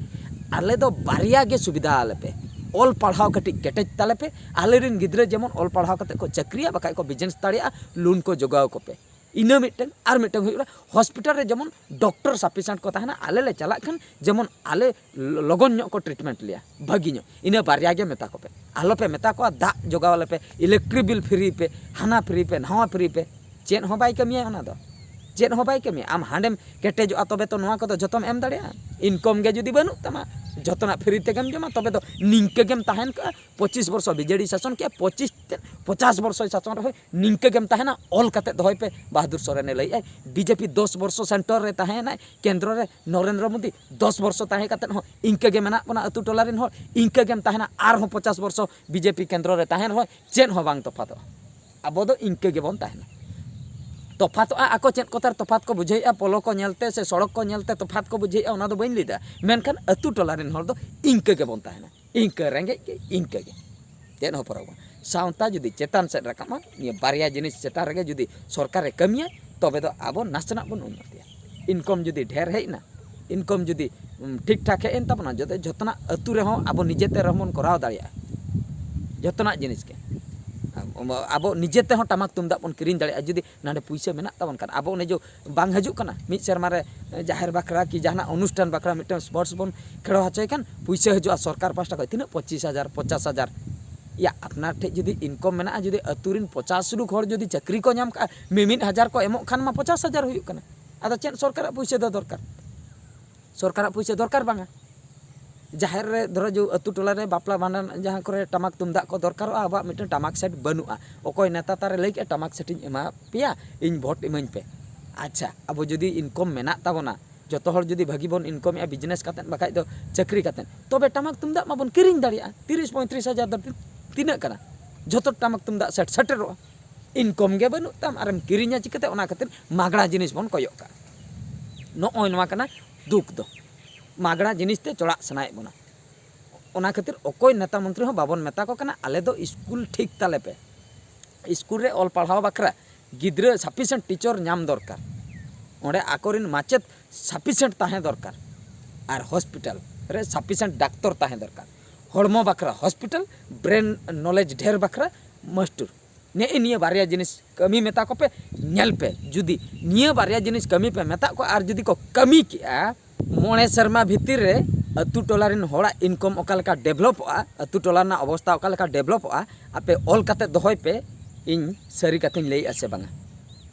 ᱟᱞᱮ ᱫᱚ ᱵᱟᱨᱭᱟ ᱜᱮ ᱥᱩᱵᱤᱫᱷᱟ ᱟᱞᱮ ᱯᱮ, ᱚᱞ ᱯᱟᱲᱦᱟᱣ ᱠᱟᱹᱴᱤᱡ ᱠᱮᱴᱮᱡ ᱛᱟᱞᱮ ᱯᱮ, ᱟᱞᱮ ᱨᱮᱱ ᱜᱤᱫᱽᱨᱟᱹ ᱡᱮᱢᱚᱱ ᱚᱞ ᱯᱟᱲᱦᱟᱣ ᱠᱟᱛᱮᱫ ᱠᱚ ᱪᱟᱹᱠᱨᱤᱭᱟ, ᱵᱟᱠᱷᱟᱡ ᱠᱚ ᱵᱤᱡᱽᱱᱮᱥ ᱫᱟᱲᱮᱭᱟᱜᱼᱟ, ᱞᱳᱱ ᱠᱚ ᱡᱚᱜᱟᱣ ᱠᱚᱯᱮ᱾ ᱤᱱᱟᱹ ᱢᱤᱫᱴᱟᱝ᱾ ᱟᱨ ᱢᱤᱫᱴᱟᱝ ᱦᱩᱭᱩᱜ ᱠᱟᱱᱟ, ᱦᱚᱥᱯᱤᱴᱟᱞ ᱨᱮ ᱡᱮᱢᱚᱱ ᱰᱚᱠᱴᱚᱨ ᱥᱟᱯᱷᱤᱥᱤᱭᱮᱱᱴ ᱠᱚ ᱛᱟᱦᱮᱱᱟ, ᱟᱞᱮ ᱞᱮ ᱪᱟᱞᱟᱜ ᱠᱷᱟᱱ ᱡᱮᱢᱚᱱ ᱟᱞᱮ ᱞᱚᱜᱚᱱ ᱧᱚᱜ ᱠᱚ ᱴᱨᱤᱴᱢᱮᱱᱴ ᱞᱮᱭᱟ, ᱵᱷᱟᱹᱜᱤ ᱧᱚᱜ᱾ ᱤᱱᱟᱹ ᱵᱟᱨᱭᱟ ᱜᱮ ᱢᱮᱛᱟ ᱠᱚᱯᱮ᱾ ᱟᱞᱚᱯᱮ ᱢᱮᱛᱟ ᱠᱚᱣᱟ ᱫᱟᱜ ᱡᱚᱜᱟᱣ ᱟᱞᱮᱯᱮ, ᱤᱞᱮᱠᱴᱨᱤᱠ ᱵᱤᱞ ᱯᱷᱨᱤ ᱯᱮ, ᱦᱟᱱᱟ ᱯᱷᱨᱤ ᱯᱮ, ᱱᱟᱣᱟ ᱯᱷᱨᱤ ᱯᱮ᱾ ᱪᱮᱫ ᱦᱚᱸ ᱵᱟᱭ ᱠᱟᱹᱢᱤᱭᱟ ᱚᱱᱟ ᱫᱚ, ᱪᱮᱫ ᱦᱚᱸ ᱵᱟᱭ ᱠᱟᱹᱢᱤᱭᱟ᱾ ᱟᱢ ᱦᱟᱸᱰᱮᱢ ᱠᱮᱴᱮᱡᱚᱜᱼᱟ, ᱛᱚᱵᱮ ᱛᱚ ᱱᱚᱣᱟ ᱠᱚᱫᱚ ᱡᱚᱛᱚᱢ ᱮᱢ ᱫᱟᱲᱮᱭᱟᱜᱼᱟ᱾ ᱤᱱᱠᱚᱢ ᱜᱮ ᱡᱩᱫᱤ ᱵᱟᱹᱱᱩᱜ ᱛᱟᱢᱟ, ᱡᱚᱛᱚᱱᱟᱜ ᱯᱷᱨᱤ ᱛᱮᱜᱮᱢ ᱡᱚᱢᱟ, ᱛᱚᱵᱮ ᱫᱚ ᱱᱤᱝᱠᱟᱹ ᱜᱮᱢ ᱛᱟᱦᱮᱱ ᱠᱟᱜᱼᱟ᱾ ᱯᱚᱸᱪᱤᱥ ᱵᱚᱨᱥᱚ ᱵᱤᱡᱮᱰᱤ ᱥᱟᱥᱚᱱ ᱠᱮᱜᱼᱟ, ᱯᱚᱸᱪᱤᱥ ᱛᱮ ᱯᱚᱪᱟᱥ ᱵᱚᱨᱥᱚᱭ ᱥᱟᱥᱚᱱ ᱨᱮᱦᱚᱸ ᱱᱤᱝᱠᱟᱹ ᱜᱮᱢ ᱛᱟᱦᱮᱱᱟ᱾ ᱚᱞ ᱠᱟᱛᱮ ᱫᱚᱦᱚᱭ ᱯᱮ, ᱵᱟᱦᱟᱫᱩᱨ ᱥᱚᱨᱮᱱᱮ ᱞᱟᱹᱭᱮᱫᱼᱟᱭ, ᱵᱤᱡᱮᱯᱤ ᱫᱚᱥ ᱵᱚᱨᱥᱚ ᱥᱮᱱᱴᱟᱨ ᱨᱮ ᱛᱟᱦᱮᱸᱭᱮᱱᱟᱭ, ᱠᱮᱱᱫᱨᱚ ᱨᱮ ᱱᱚᱨᱮᱱᱫᱨᱚ ᱢᱳᱫᱤ ᱫᱚᱥ ᱵᱚᱨᱥᱚ ᱛᱟᱦᱮᱸ ᱠᱟᱛᱮ ᱦᱚᱸ ᱤᱱᱠᱟᱹ ᱜᱮ ᱢᱮᱱᱟᱜ ᱵᱚᱱᱟ ᱟᱹᱛᱩ ᱴᱚᱞᱟ ᱨᱮᱱ ᱦᱚᱲ, ᱤᱱᱠᱟᱹ ᱜᱮᱢ ᱛᱟᱦᱮᱱᱟ᱾ ᱟᱨᱦᱚᱸ ᱯᱚᱪᱟᱥ ᱵᱚᱨᱥᱚ ᱵᱤᱡᱮᱯᱤ ᱠᱮᱱᱫᱨᱚ ᱨᱮ ᱛᱟᱦᱮᱱ ᱨᱮᱦᱚᱸ ᱪᱮᱫ ᱦᱚᱸ ᱵᱟᱝ ᱛᱚᱯᱷᱟᱛᱚᱜᱼᱟ᱾ ᱟᱵᱚ ᱫᱚ ᱤᱱᱠᱟᱹ ᱜᱮᱵᱚᱱ ᱛᱟᱦᱮᱱᱟ᱾ ᱛᱚᱯᱷᱟᱛᱚᱜᱼᱟ, ᱟᱠᱚ ᱪᱮᱫ ᱠᱚᱛᱮ ᱛᱚᱯᱷᱟᱛ ᱠᱚ ᱵᱩᱡᱷᱟᱹᱣᱮᱫᱼᱟ, ᱯᱚᱞᱚ ᱠᱚ ᱧᱮᱞᱛᱮ ᱥᱮ ᱥᱚᱲᱚᱠ ᱠᱚ ᱧᱮᱞᱛᱮ ᱛᱚᱯᱷᱟᱛ ᱠᱚ ᱵᱩᱡᱷᱟᱹᱣᱮᱫᱼᱟ, ᱚᱱᱟ ᱫᱚ ᱵᱟᱹᱧ ᱞᱟᱹᱭᱫᱟ, ᱢᱮᱱᱠᱷᱟᱱ ᱟᱹᱛᱩ ᱴᱚᱞᱟ ᱨᱮᱱ ᱦᱚᱲ ᱫᱚ ᱤᱱᱠᱟᱹ ᱜᱮᱵᱚᱱ ᱛᱟᱦᱮᱱᱟ᱾ ᱤᱱᱠᱟᱹ ᱨᱮᱸᱜᱮᱡ ᱜᱮ, ᱤᱱᱠᱟᱹ ᱜᱮ, ᱪᱮᱫ ᱦᱚᱸ ᱯᱷᱚᱨᱚᱠ ᱵᱟᱝ᱾ ᱥᱟᱶᱛᱟ ᱡᱩᱫᱤ ᱪᱮᱛᱟᱱ ᱥᱮᱫ ᱨᱟᱠᱟᱵᱼᱟ, ᱱᱤᱭᱟᱹ ᱵᱟᱨᱭᱟ ᱡᱤᱱᱤᱥ ᱪᱮᱛᱟᱱ ᱨᱮᱜᱮ ᱡᱩᱫᱤ ᱥᱚᱨᱠᱟᱨᱮ ᱠᱟᱹᱢᱤᱭᱟ, ᱛᱚᱵᱮ ᱫᱚ ᱟᱵᱚ ᱱᱟᱥᱮᱱᱟᱜ ᱵᱚᱱ ᱩᱱᱱᱚᱛᱤᱭᱟ᱾ ᱤᱱᱠᱚᱢ ᱡᱩᱫᱤ ᱰᱷᱮᱨ ᱦᱮᱡ ᱮᱱᱟ, ᱤᱱᱠᱚᱢ ᱡᱩᱫᱤ ᱩᱢ, ᱴᱷᱤᱠ ᱴᱷᱟᱠ ᱦᱮᱡ ᱮᱱ ᱛᱟᱵᱚᱱᱟ, ᱡᱚᱛᱚ ᱡᱷᱚᱛᱚᱱᱟᱜ ᱟᱹᱛᱩ ᱨᱮᱦᱚᱸ ᱟᱵᱚ ᱱᱤᱡᱮ ᱛᱮ ᱨᱮᱦᱚᱸ ᱵᱚᱱ ᱠᱚᱨᱟᱣ ᱫᱟᱲᱮᱭᱟᱜᱼᱟ᱾ ᱡᱷᱚᱛᱚᱱᱟᱜ ᱡᱤᱱᱤᱥ ᱜᱮ ᱟᱵᱚ ᱱᱤᱡᱮ ᱛᱮᱦᱚᱸ ᱴᱟᱢᱟᱠ ᱛᱩᱢᱫᱟᱜ ᱵᱚᱱ ᱠᱤᱨᱤᱧ ᱫᱟᱲᱮᱭᱟᱜᱼᱟ, ᱡᱩᱫᱤ ᱱᱚᱰᱮ ᱯᱩᱭᱥᱟᱹ ᱢᱮᱱᱟᱜ ᱛᱟᱵᱚᱱ ᱠᱷᱟᱱ᱾ ᱟᱵᱚ ᱚᱱᱮ ᱡᱮ ᱵᱟᱝ ᱦᱤᱡᱩᱜ ᱠᱟᱱᱟ, ᱢᱤᱫ ᱥᱮᱨᱢᱟ ᱨᱮ ᱡᱟᱦᱮᱨ ᱵᱟᱠᱷᱨᱟ ᱠᱤ ᱡᱟᱦᱟᱱᱟᱜ ᱚᱱᱩᱥᱴᱷᱟᱱ ᱵᱟᱠᱷᱨᱟ ᱢᱤᱫᱴᱟᱝ ᱥᱯᱳᱨᱴᱥ ᱵᱚᱱ ᱠᱷᱮᱞᱳ ᱦᱚᱪᱚᱭ ᱠᱷᱟᱱ, ᱯᱩᱭᱥᱟᱹ ᱦᱤᱡᱩᱜᱼᱟ ᱥᱚᱨᱠᱟᱨ ᱯᱟᱦᱴᱟ ᱠᱷᱚᱱ, ᱛᱤᱱᱟᱹᱜ? ᱯᱚᱸᱪᱤᱥ ᱦᱟᱡᱟᱨ, ᱯᱚᱧᱪᱟᱥ ᱦᱟᱡᱟᱨ᱾ ᱭᱟ, ᱟᱯᱱᱟᱨ ᱴᱷᱮᱡ ᱡᱩᱫᱤ ᱤᱱᱠᱚᱢ ᱢᱮᱱᱟᱜᱼᱟ, ᱡᱩᱫᱤ ᱟᱹᱛᱩ ᱨᱮᱱ ᱯᱚᱪᱟᱥ ᱞᱩᱠ ᱦᱚᱲ ᱡᱩᱫᱤ ᱪᱟᱹᱠᱨᱤ ᱠᱚ ᱧᱟᱢ ᱠᱟᱜᱼᱟ, ᱢᱤᱢᱤᱫ ᱦᱟᱡᱟᱨ ᱠᱚ ᱮᱢᱚᱜ ᱠᱷᱟᱱ ᱢᱟ ᱯᱚᱪᱟᱥ ᱦᱟᱡᱟᱨ ᱦᱩᱭᱩᱜ ᱠᱟᱱᱟ᱾ ᱟᱫᱚ ᱪᱮᱫ ᱥᱚᱨᱠᱟᱨᱟᱜ ᱯᱩᱭᱥᱟᱹ ᱫᱚ ᱫᱚᱨᱠᱟᱨ? ᱥᱚᱨᱠᱟᱨᱟᱜ ᱯᱩᱭᱥᱟᱹ ᱫᱚᱨᱠᱟᱨ ᱵᱟᱝᱟ᱾ ᱡᱟᱦᱮᱨ ᱨᱮ ᱫᱷᱚᱨᱚ ᱡᱮ ᱟᱹᱛᱩ ᱴᱚᱞᱟ ᱨᱮ ᱵᱟᱯᱞᱟ ᱵᱷᱟᱸᱰᱟᱱ ᱡᱟᱦᱟᱸ ᱠᱚᱨᱮ ᱴᱟᱢᱟᱠ ᱛᱩᱢᱫᱟᱜ ᱠᱚ ᱫᱚᱨᱠᱟᱨᱚᱜᱼᱟ, ᱟᱵᱚᱣᱟᱜ ᱢᱤᱫᱴᱟᱝ ᱴᱟᱢᱟᱠ ᱥᱮᱴ ᱵᱟᱹᱱᱩᱜᱼᱟ᱾ ᱚᱠᱚᱭ ᱱᱮᱛᱟ ᱛᱟᱨᱮ ᱞᱟᱹᱭ ᱠᱮᱜᱼᱟ, "ᱴᱟᱢᱟᱠ ᱥᱮᱴ ᱤᱧ ᱮᱢᱟ ᱯᱮᱭᱟ, ᱤᱧ ᱵᱷᱳᱴ ᱤᱢᱟᱹᱧ ᱯᱮ"? ᱟᱪᱪᱷᱟ, ᱟᱵᱚ ᱡᱩᱫᱤ ᱤᱱᱠᱚᱢ ᱢᱮᱱᱟᱜ ᱛᱟᱵᱚᱱᱟ, ᱡᱚᱛᱚ ᱦᱚᱲ ᱡᱩᱫᱤ ᱵᱷᱟᱹᱜᱤ ᱵᱚᱱ ᱤᱱᱠᱚᱢᱮᱜᱼᱟ ᱵᱤᱡᱽᱱᱮᱥ ᱠᱟᱛᱮᱫ, ᱵᱟᱠᱷᱟᱡ ᱫᱚ ᱪᱟᱹᱠᱨᱤ ᱠᱟᱛᱮᱫ, ᱛᱚᱵᱮ ᱴᱟᱢᱟᱠ ᱛᱩᱢᱫᱟᱜ ᱢᱟᱵᱚᱱ ᱠᱤᱨᱤᱧ ᱫᱟᱲᱮᱭᱟᱜᱼᱟ᱾ ᱛᱤᱨᱤᱥ ᱯᱚᱸᱭᱛᱨᱤᱥ ᱦᱟᱡᱟᱨ ᱫᱚ ᱛᱤᱱᱟᱹᱜ ᱠᱟᱱᱟ? ᱡᱷᱚᱛᱚ ᱴᱟᱢᱟᱠ ᱛᱩᱢᱫᱟᱜ ᱥᱮᱴ ᱥᱮᱴᱮᱨᱚᱜᱼᱟ᱾ ᱤᱱᱠᱚᱢ ᱜᱮ ᱵᱟᱹᱱᱩᱜ ᱛᱟᱢ, ᱟᱨᱮᱢ ᱠᱤᱨᱤᱧᱟ ᱪᱤᱠᱟᱹᱛᱮ? ᱚᱱᱟ ᱠᱷᱟᱹᱛᱤᱨ ᱢᱟᱜᱽᱲᱟ ᱡᱤᱱᱤᱥ ᱵᱚᱱ ᱠᱚᱭᱚᱜ ᱠᱟᱜᱼᱟ᱾ ᱱᱚᱜᱼᱚᱭ ᱱᱚᱣᱟ ᱠᱟᱱᱟ ᱫᱩᱠ ᱫᱚ, ᱢᱟᱜᱽᱲᱟ ᱡᱤᱱᱤᱥ ᱛᱮ ᱪᱚᱲᱟᱜ ᱥᱟᱱᱟᱭᱮᱫ ᱵᱚᱱᱟ᱾ ᱚᱱᱟ ᱠᱷᱟᱹᱛᱤᱨ ᱚᱠᱚᱭ ᱱᱮᱛᱟ ᱢᱚᱱᱛᱨᱤ ᱦᱚᱸ ᱵᱟᱵᱚᱱ ᱢᱮᱛᱟ ᱠᱚ ᱠᱟᱱᱟ, "ᱟᱞᱮ ᱫᱚ ᱥᱠᱩᱞ ᱴᱷᱤᱠ ᱛᱟᱞᱮ ᱯᱮ, ᱥᱠᱩᱞ ᱨᱮ ᱚᱞ ᱯᱟᱲᱦᱟᱣ ᱵᱟᱠᱷᱨᱟ ᱜᱤᱫᱽᱨᱟᱹ ᱥᱟᱯᱷᱤᱥᱮᱱᱴ ᱴᱤᱪᱟᱨ ᱧᱟᱢ ᱫᱚᱨᱠᱟᱨ, ᱚᱸᱰᱮ ᱟᱠᱚᱨᱮᱱ ᱢᱟᱪᱮᱫ ᱥᱟᱯᱷᱤᱥᱮᱱᱴ ᱛᱟᱦᱮᱸ ᱫᱚᱨᱠᱟᱨ, ᱟᱨ ᱦᱚᱥᱯᱤᱴᱟᱞ ᱨᱮ ᱥᱟᱯᱷᱤᱥᱮᱱᱴ ᱰᱟᱠᱛᱚᱨ ᱛᱟᱦᱮᱸ ᱫᱚᱨᱠᱟᱨ, ᱦᱚᱲᱢᱚ ᱵᱟᱠᱷᱨᱟ ᱦᱚᱥᱯᱤᱴᱟᱞ, ᱵᱨᱮᱱ ᱱᱚᱞᱮᱡᱽ ᱰᱷᱮᱨ ᱵᱟᱠᱷᱨᱟ ᱢᱟᱥᱴᱟᱨ", ᱱᱮᱜᱼᱮ ᱱᱤᱭᱟᱹ ᱵᱟᱨᱭᱟ ᱡᱤᱱᱤᱥ ᱠᱟᱹᱢᱤ ᱢᱮᱛᱟ ᱠᱚᱯᱮ᱾ ᱧᱮᱞ ᱯᱮ, ᱡᱩᱫᱤ ᱱᱤᱭᱟᱹ ᱵᱟᱨᱭᱟ ᱡᱤᱱᱤᱥ ᱠᱟᱹᱢᱤ ᱯᱮ ᱢᱮᱛᱟᱜ ᱠᱚᱣᱟ ᱟᱨ ᱡᱩᱫᱤ ᱠᱚ ᱠᱟᱹᱢᱤ ᱠᱮᱜᱼᱟ, ᱢᱚᱬᱮ ᱥᱮᱨᱢᱟ ᱵᱷᱤᱛᱤᱨ ᱨᱮ ᱟᱹᱛᱩ ᱴᱚᱞᱟ ᱨᱮᱱ ᱦᱚᱲᱟᱜ ᱤᱱᱠᱚᱢ ᱚᱠᱟ ᱞᱮᱠᱟ ᱰᱮᱵᱷᱞᱚᱯᱚᱜᱼᱟ, ᱟᱹᱛᱩ ᱴᱚᱞᱟ ᱨᱮᱱᱟᱜ ᱚᱵᱚᱥᱛᱟ ᱚᱠᱟ ᱞᱮᱠᱟ ᱰᱮᱵᱷᱞᱚᱯᱚᱜᱼᱟ, ᱟᱯᱮ ᱚᱞ ᱠᱟᱛᱮ ᱫᱚᱦᱚᱭ ᱯᱮ, ᱤᱧ ᱥᱟᱹᱨᱤ ᱠᱟᱛᱷᱟᱧ ᱞᱟᱹᱭᱮᱜᱼᱟ ᱥᱮ ᱵᱟᱝᱟ,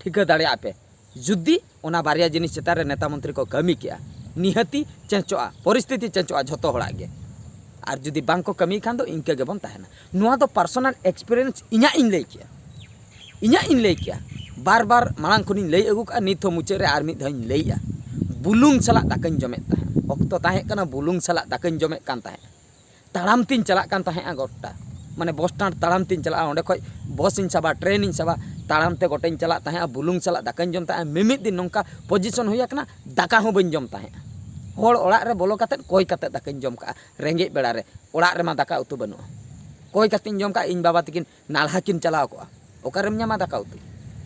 ᱴᱷᱤᱠᱟᱹ ᱫᱟᱲᱮᱭᱟᱜᱼᱟ ᱯᱮ᱾ ᱡᱩᱫᱤ ᱚᱱᱟ ᱵᱟᱨᱭᱟ ᱡᱤᱱᱤᱥ ᱪᱮᱛᱟᱱ ᱨᱮ ᱱᱮᱛᱟ ᱢᱚᱱᱛᱨᱤ ᱠᱚ ᱠᱟᱹᱢᱤ ᱠᱮᱜᱼᱟ, ᱱᱤᱦᱟᱹᱛᱤ ᱪᱮᱧᱡᱚᱜᱼᱟ, ᱯᱚᱨᱤᱥᱛᱷᱤᱛᱤ ᱪᱮᱧᱡᱚᱜᱼᱟ ᱡᱷᱚᱛᱚ ᱦᱚᱲᱟᱜ ᱜᱮ᱾ ᱟᱨ ᱡᱩᱫᱤ ᱵᱟᱝ ᱠᱚ ᱠᱟᱹᱢᱤ ᱠᱷᱟᱱ ᱫᱚ ᱤᱱᱠᱟᱹ ᱜᱮᱵᱚᱱ ᱛᱟᱦᱮᱱᱟ᱾ ᱱᱚᱣᱟ ᱫᱚ ᱯᱟᱨᱥᱚᱱᱟᱞ ᱮᱠᱥᱯᱮᱨᱤᱭᱮᱱᱥ ᱤᱧᱟᱹᱜ ᱤᱧ ᱞᱟᱹᱭ ᱠᱮᱜᱼᱟ, ᱤᱧᱟᱹᱜ ᱤᱧ ᱞᱟᱹᱭ ᱠᱮᱜᱼᱟ, ᱵᱟᱨ ᱵᱟᱨ ᱢᱟᱲᱟᱝ ᱠᱷᱚᱱᱤᱧ ᱞᱟᱹᱭ ᱟᱹᱜᱩ ᱠᱟᱜᱼᱟ, ᱱᱤᱛ ᱦᱚᱸ ᱢᱩᱪᱟᱹᱫ ᱨᱮ ᱟᱨ ᱢᱤᱫ ᱫᱷᱟᱣ ᱤᱧ ᱞᱟᱹᱭᱮᱜᱼᱟ᱾ ᱵᱩᱞᱩᱝ ᱥᱟᱞᱟᱜ ᱫᱟᱠᱟᱧ ᱡᱚᱢᱮᱫ ᱛᱟᱦᱮᱸᱫ, ᱚᱠᱛᱚ ᱛᱟᱦᱮᱸ ᱠᱟᱱᱟ, ᱵᱩᱞᱩᱝ ᱥᱟᱞᱟᱜ ᱫᱟᱠᱟᱧ ᱡᱚᱢᱮᱫ ᱠᱟᱱ ᱛᱟᱦᱮᱸᱫ᱾ ᱛᱟᱲᱟᱢ ᱛᱤᱧ ᱪᱟᱞᱟᱜ ᱠᱟᱱ ᱛᱟᱦᱮᱸᱫᱼᱟ ᱜᱚᱴᱟ, ᱢᱟᱱᱮ ᱵᱚᱥ ᱥᱴᱮᱱᱰ ᱛᱟᱲᱟᱢ ᱛᱤᱧ ᱪᱟᱞᱟᱜᱼᱟ, ᱚᱸᱰᱮ ᱠᱷᱚᱡ ᱵᱚᱥ ᱤᱧ ᱥᱟᱵᱟ, ᱴᱨᱮᱱ ᱤᱧ ᱥᱟᱵᱟ, ᱛᱟᱲᱟᱢ ᱛᱮ ᱜᱚᱴᱟᱧ ᱪᱟᱞᱟᱜ ᱛᱟᱦᱮᱸᱫᱼᱟ, ᱵᱩᱞᱩᱝ ᱥᱟᱞᱟᱜ ᱫᱟᱠᱟᱧ ᱡᱚᱢ ᱛᱟᱦᱮᱸᱫᱼᱟ᱾ ᱢᱤᱢᱤᱫ ᱫᱤᱱ ᱱᱚᱝᱠᱟ ᱯᱚᱡᱤᱥᱚᱱ ᱦᱩᱭ ᱟᱠᱟᱱᱟ, ᱫᱟᱠᱟ ᱦᱚᱸ ᱵᱟᱹᱧ ᱡᱚᱢ ᱛᱟᱦᱮᱸᱫᱼᱟ᱾ ᱦᱚᱲ ᱚᱲᱟᱜ ᱨᱮ ᱵᱚᱞᱚ ᱠᱟᱛᱮᱫ ᱠᱚᱭ ᱠᱟᱛᱮᱫ ᱫᱟᱠᱟᱧ ᱡᱚᱢ ᱠᱟᱜᱼᱟ᱾ ᱨᱮᱸᱜᱮᱡ ᱵᱮᱲᱟ ᱨᱮ ᱚᱲᱟᱜ ᱨᱮᱢᱟ ᱫᱟᱠᱟ ᱩᱛᱩ ᱵᱟᱹᱱᱩᱜᱼᱟ᱾ ᱠᱚᱭ ᱠᱟᱛᱮᱧ ᱡᱚᱢ ᱠᱟᱜᱼᱟ, ᱤᱧ ᱵᱟᱵᱟ ᱛᱟᱹᱠᱤᱱ ᱱᱟᱞᱦᱟ ᱠᱤᱱ ᱪᱟᱞᱟᱣ ᱠᱚᱜᱼᱟ, ᱚᱠᱟᱨᱮᱢ ᱧᱟᱢᱟ ᱫᱟᱠᱟ ᱩᱛᱩ?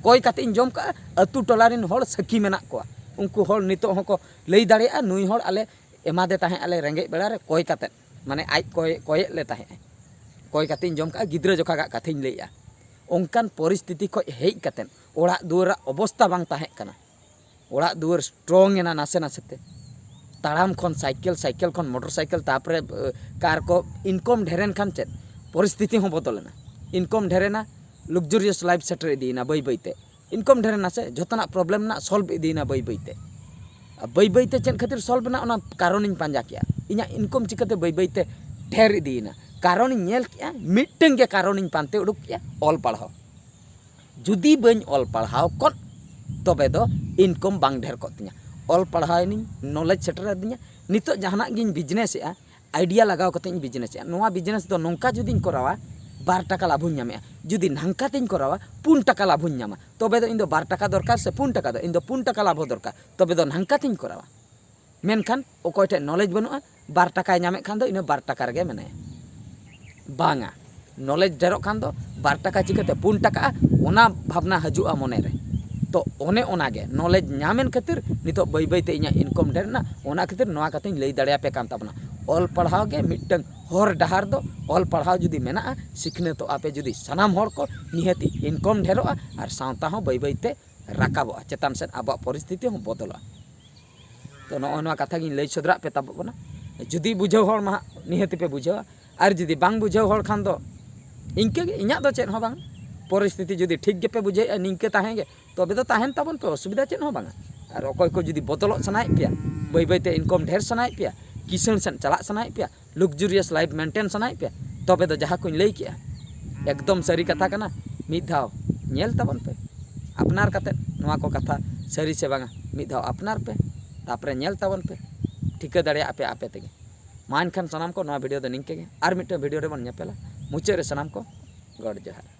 ᱠᱚᱭ ᱠᱟᱛᱮᱧ ᱡᱚᱢ ᱠᱟᱜᱼᱟ, ᱟᱹᱛᱩ ᱴᱚᱞᱟ ᱨᱮᱱ ᱦᱚᱲ ᱥᱟᱹᱠᱷᱤ ᱢᱮᱱᱟᱜ ᱠᱚᱣᱟ, ᱩᱱᱠᱩ ᱦᱚᱲ ᱱᱤᱛᱚᱜ ᱦᱚᱸᱠᱚ ᱞᱟᱹᱭ ᱫᱟᱲᱮᱭᱟᱜᱼᱟ, ᱱᱩᱭ ᱦᱚᱲ ᱟᱞᱮ ᱮᱢᱟᱫᱮ ᱛᱟᱦᱮᱸᱫ ᱟᱞᱮ ᱨᱮᱸᱜᱮᱡ ᱵᱮᱲᱟ ᱨᱮ ᱠᱚᱭ ᱠᱟᱛᱮᱫ, ᱢᱟᱱᱮ ᱟᱡ ᱠᱚᱭ, ᱠᱚᱭᱮᱫ ᱞᱮ ᱛᱟᱦᱮᱸᱫ, ᱠᱚᱭ ᱠᱟᱛᱮᱧ ᱡᱚᱢ ᱠᱟᱜᱼᱟ, ᱜᱤᱫᱽᱨᱟᱹ ᱡᱚᱠᱷᱟᱜᱟᱜ ᱠᱟᱛᱷᱟᱧ ᱞᱟᱹᱭᱮᱜᱼᱟ᱾ ᱚᱱᱠᱟᱱ ᱯᱚᱨᱤᱥᱛᱷᱤᱛᱤ ᱠᱷᱚᱱ ᱦᱮᱡ ᱠᱟᱛᱮᱫ ᱚᱲᱟᱜ ᱫᱩᱣᱟᱹᱨᱟᱜ ᱚᱵᱚᱥᱛᱟ ᱵᱟᱝ ᱛᱟᱦᱮᱸ ᱠᱟᱱᱟ, ᱚᱲᱟᱜ ᱫᱩᱣᱟᱹᱨ ᱥᱴᱨᱚᱝ ᱮᱱᱟ ᱱᱟᱥᱮ ᱱᱟᱥᱮ ᱛᱮ, ᱛᱟᱲᱟᱢ ᱠᱷᱚᱱ ᱥᱟᱭᱠᱮᱞ, ᱥᱟᱭᱠᱮᱞ ᱠᱷᱚᱱ ᱢᱚᱴᱚᱨ ᱥᱟᱭᱠᱮᱞ, ᱛᱟᱨᱯᱚᱨᱮ ᱠᱟᱨ ᱠᱚ, ᱤᱱᱠᱚᱢ ᱰᱷᱮᱨᱮᱱ ᱠᱷᱟᱱ ᱪᱮᱫ ᱯᱚᱨᱤᱥᱛᱷᱤᱛᱤ ᱦᱚᱸ ᱵᱚᱫᱚᱞᱮᱱᱟ, ᱤᱱᱠᱚᱢ ᱰᱷᱮᱨᱮᱱᱟ, ᱞᱩᱠᱡᱩᱨᱤᱭᱟᱥ ᱞᱟᱭᱤᱯᱷ ᱥᱮᱴᱮᱨ ᱤᱫᱤᱭᱮᱱᱟ ᱵᱟᱹᱭ ᱵᱟᱹᱭ ᱛᱮ, ᱤᱱᱠᱚᱢ ᱰᱷᱮᱨᱮᱱᱟ ᱥᱮ ᱡᱷᱚᱛᱚᱱᱟᱜ ᱯᱨᱚᱵᱞᱮᱢ ᱨᱮᱱᱟᱜ ᱥᱚᱞᱵᱷ ᱤᱫᱤᱭᱮᱱᱟ ᱵᱟᱹᱭ ᱵᱟᱹᱭ ᱛᱮ᱾ ᱟᱨ ᱵᱟᱹᱭ ᱵᱟᱹᱭ ᱛᱮ ᱪᱮᱫ ᱠᱷᱟᱹᱛᱤᱨ ᱥᱚᱞᱵᱷ ᱮᱱᱟ ᱚᱱᱟ ᱠᱟᱨᱚᱱᱤᱧ ᱯᱟᱸᱡᱟ ᱠᱮᱜᱼᱟ, ᱤᱧᱟᱹᱜ ᱤᱱᱠᱚᱢ ᱪᱤᱠᱟᱹᱛᱮ ᱵᱟᱹᱭ ᱵᱟᱹᱭ ᱛᱮ ᱰᱷᱮᱨ ᱤᱫᱤᱭᱮᱱᱟ, ᱠᱟᱨᱚᱱᱤᱧ ᱧᱮᱞ ᱠᱮᱜᱼᱟ, ᱢᱤᱫᱴᱟᱝ ᱜᱮ ᱠᱟᱨᱚᱱᱤᱧ ᱯᱟᱱᱛᱮ ᱩᱰᱩᱠ ᱠᱮᱜᱼᱟ, ᱚᱞ ᱯᱟᱲᱦᱟᱣ᱾ ᱡᱩᱫᱤ ᱵᱟᱹᱧ ᱚᱞ ᱯᱟᱲᱦᱟᱣ ᱠᱚᱜ, ᱛᱚᱵᱮ ᱫᱚ ᱤᱱᱠᱚᱢ ᱵᱟᱝ ᱰᱷᱮᱨ ᱠᱚᱜ ᱛᱤᱧᱟ᱾ ᱚᱞ ᱯᱟᱲᱦᱟᱣ ᱮᱱᱤᱧ, ᱱᱚᱞᱮᱡᱽ ᱥᱮᱴᱮᱨ ᱟᱹᱫᱤᱧᱟ, ᱱᱤᱛᱚᱜ ᱡᱟᱦᱟᱱᱟᱜ ᱜᱤᱧ ᱵᱤᱡᱽᱱᱮᱥᱮᱜᱼᱟ, ᱟᱭᱰᱤᱭᱟ ᱞᱟᱜᱟᱣ ᱠᱟᱛᱮ ᱤᱧ ᱵᱤᱡᱽᱱᱮᱥᱮᱜᱼᱟ, ᱱᱚᱣᱟ ᱵᱤᱡᱽᱱᱮᱥ ᱫᱚ ᱱᱚᱝᱠᱟ ᱡᱩᱫᱤᱧ ᱠᱚᱨᱟᱣᱟ, ᱵᱟᱨ ᱴᱟᱠᱟ ᱞᱟᱵᱷᱚᱧ ᱧᱟᱢᱮᱜᱼᱟ, ᱡᱩᱫᱤ ᱱᱷᱟᱝᱠᱟ ᱛᱤᱧ ᱠᱚᱨᱟᱣᱟ, ᱯᱩᱱ ᱴᱟᱠᱟ ᱞᱟᱵᱷᱚᱧ ᱧᱟᱢᱟ, ᱛᱚᱵᱮ ᱫᱚ ᱤᱧ ᱫᱚ ᱵᱟᱨ ᱴᱟᱠᱟ ᱫᱚᱨᱠᱟᱨ ᱥᱮ ᱯᱩᱱ ᱴᱟᱠᱟ ᱫᱚ, ᱤᱧ ᱫᱚ ᱯᱩᱱ ᱴᱟᱠᱟ ᱞᱟᱵᱷᱚ ᱫᱚᱨᱠᱟᱨ, ᱛᱚᱵᱮ ᱫᱚ ᱱᱷᱟᱝᱠᱟ ᱛᱤᱧ ᱠᱚᱨᱟᱣᱟ᱾ ᱢᱮᱱᱠᱷᱟᱱ ᱚᱠᱚᱭ ᱴᱷᱮᱱ ᱱᱚᱞᱮᱡᱽ ᱵᱟᱹᱱᱩᱜᱼᱟ, ᱵᱟᱨ ᱴᱟᱠᱟᱭ ᱧᱟᱢᱮᱫ ᱠᱷᱟᱱ ᱫᱚ ᱤᱱᱟᱹ ᱵᱟᱨ ᱴᱟᱠᱟ ᱨᱮᱜᱮ ᱢᱮᱱᱟᱭᱟ᱾ ᱵᱟᱝᱟ, ᱱᱚᱞᱮᱡᱽ ᱰᱷᱮᱨᱚᱜ ᱠᱷᱟᱱ ᱫᱚ ᱵᱟᱨ ᱴᱟᱠᱟ ᱪᱤᱠᱟᱹᱛᱮ ᱯᱩᱱ ᱴᱟᱠᱟᱜᱼᱟ, ᱚᱱᱟ ᱵᱷᱟᱵᱽᱱᱟ ᱦᱤᱡᱩᱜᱼᱟ ᱢᱚᱱᱮ ᱨᱮ᱾ ᱛᱚ ᱚᱱᱮ ᱚᱱᱟ ᱜᱮ ᱱᱚᱞᱮᱡᱽ ᱧᱟᱢᱮᱱ ᱠᱷᱟᱹᱛᱤᱨ ᱱᱤᱛᱚᱜ ᱵᱟᱹᱭ ᱵᱟᱹᱭ ᱛᱮ ᱤᱧᱟᱹᱜ ᱤᱱᱠᱚᱢ ᱰᱷᱮᱨ ᱮᱱᱟ, ᱚᱱᱟ ᱠᱷᱟᱹᱛᱤᱨ ᱱᱚᱣᱟ ᱠᱟᱛᱷᱟᱧ ᱞᱟᱹᱭ ᱫᱟᱲᱮᱭᱟᱯᱮ ᱠᱟᱱ ᱛᱟᱵᱚᱱᱟ᱾ ᱚᱞ ᱯᱟᱲᱦᱟᱣ ᱜᱮ ᱢᱤᱫᱴᱟᱝ ᱦᱚᱨ ᱰᱟᱦᱟᱨ ᱫᱚ, ᱚᱞ ᱯᱟᱲᱦᱟᱣ ᱡᱩᱫᱤ ᱢᱮᱱᱟᱜᱼᱟ, ᱥᱤᱠᱷᱱᱟᱹᱛᱚᱜᱼᱟ ᱯᱮ ᱡᱩᱫᱤ ᱥᱟᱱᱟᱢ ᱦᱚᱲ ᱠᱚ, ᱱᱤᱦᱟᱹᱛᱤ ᱤᱱᱠᱚᱢ ᱰᱷᱮᱨᱚᱜᱼᱟ ᱟᱨ ᱥᱟᱶᱛᱟ ᱦᱚᱸ ᱵᱟᱹᱭ ᱵᱟᱹᱭ ᱛᱮ ᱨᱟᱠᱟᱵᱚᱜᱼᱟ, ᱪᱮᱛᱟᱱ ᱥᱮᱫ ᱟᱵᱚᱣᱟᱜ ᱯᱚᱨᱤᱥᱛᱷᱤᱛᱤ ᱦᱚᱸ ᱵᱚᱫᱚᱞᱚᱜᱼᱟ᱾ ᱛᱚ ᱱᱚᱜᱼᱚ ᱱᱚᱣᱟ ᱠᱟᱛᱷᱟ ᱜᱤᱧ ᱞᱟᱹᱭ ᱥᱚᱫᱚᱨᱟᱜ ᱯᱮ ᱛᱟᱵᱚᱱᱟ᱾ ᱡᱩᱫᱤ ᱵᱩᱡᱷᱟᱹᱣ ᱦᱚᱲ ᱢᱟ ᱦᱟᱸᱜ ᱱᱤᱦᱟᱹᱛᱤ ᱯᱮ ᱵᱩᱡᱷᱟᱹᱣᱟ, ᱟᱨ ᱡᱩᱫᱤ ᱵᱟᱝ ᱵᱩᱡᱷᱟᱹᱣ ᱦᱚᱲ ᱠᱷᱟᱱ ᱫᱚ ᱤᱱᱠᱟᱹ ᱜᱮ, ᱤᱧᱟᱹᱜ ᱫᱚ ᱪᱮᱫ ᱦᱚᱸ ᱵᱟᱝ᱾ ᱯᱚᱨᱤᱥᱛᱷᱤᱛᱤ ᱡᱩᱫᱤ ᱴᱷᱤᱠ ᱜᱮᱯᱮ ᱵᱩᱡᱷᱟᱹᱣᱮᱫᱼᱟ, ᱱᱤᱝᱠᱟᱹ ᱛᱟᱦᱮᱸ ᱜᱮ, ᱛᱚᱵᱮ ᱫᱚ ᱛᱟᱦᱮᱱ ᱛᱟᱵᱚᱱ ᱯᱮ, ᱚᱥᱩᱵᱤᱫᱷᱟ ᱪᱮᱫ ᱦᱚᱸ ᱵᱟᱝᱟ᱾ ᱟᱨ ᱚᱠᱚᱭ ᱠᱚ ᱡᱩᱫᱤ ᱵᱚᱫᱚᱞᱚᱜ ᱥᱟᱱᱟᱭᱮᱫ ᱯᱮᱭᱟ, ᱵᱟᱹᱭ ᱵᱟᱹᱭ ᱛᱮ ᱤᱱᱠᱚᱢ ᱰᱷᱮᱨ ᱥᱟᱱᱟᱭᱮᱫ ᱯᱮᱭᱟ, ᱠᱤᱥᱟᱹᱬ ᱥᱮᱫ ᱪᱟᱞᱟᱜ ᱥᱟᱱᱟᱭᱮᱫ ᱯᱮᱭᱟ, ᱞᱩᱠᱡᱩᱨᱤᱭᱟᱥ ᱞᱟᱭᱤᱯᱷ ᱢᱮᱱᱴᱮᱱ ᱥᱟᱱᱟᱭᱮᱫ ᱯᱮᱭᱟ, ᱛᱚᱵᱮ ᱫᱚ ᱡᱟᱦᱟᱸ ᱠᱚᱧ ᱞᱟᱹᱭ ᱠᱮᱜᱼᱟ, ᱮᱠᱫᱚᱢ ᱥᱟᱹᱨᱤ ᱠᱟᱛᱷᱟ ᱠᱟᱱᱟ᱾ ᱢᱤᱫ ᱫᱷᱟᱣ ᱧᱮᱞ ᱛᱟᱵᱚᱱ ᱯᱮ, ᱟᱯᱱᱟᱨ ᱠᱟᱛᱮᱫ ᱱᱚᱣᱟ ᱠᱚ ᱠᱟᱛᱷᱟ ᱥᱟᱹᱨᱤ ᱥᱮ ᱵᱟᱝᱟ, ᱢᱤᱫ ᱫᱷᱟᱣ ᱟᱯᱱᱟᱨ ᱯᱮ, ᱛᱟᱨᱯᱚᱨᱮ ᱧᱮᱞ ᱛᱟᱵᱚᱱ ᱯᱮ, ᱴᱷᱤᱠᱟᱹ ᱫᱟᱲᱮᱭᱟᱜᱼᱟ ᱯᱮ ᱟᱯᱮ ᱛᱮᱜᱮ᱾ ᱢᱟ ᱮᱱᱠᱷᱟᱱ ᱥᱟᱱᱟᱢ ᱠᱚ ᱱᱚᱣᱟ ᱵᱷᱤᱰᱤᱭᱳ ᱫᱚ ᱱᱤᱝᱠᱟᱹ ᱜᱮ, ᱟᱨ ᱢᱤᱫᱴᱟᱝ ᱵᱷᱤᱰᱤᱭᱳ ᱨᱮᱵᱚᱱ ᱧᱮᱯᱮᱞᱟ᱾ ᱢᱩᱪᱟᱹᱫ ᱨᱮ ᱥᱟᱱᱟᱢ ᱠᱚ ᱜᱚᱰ ᱡᱚᱦᱟᱨ᱾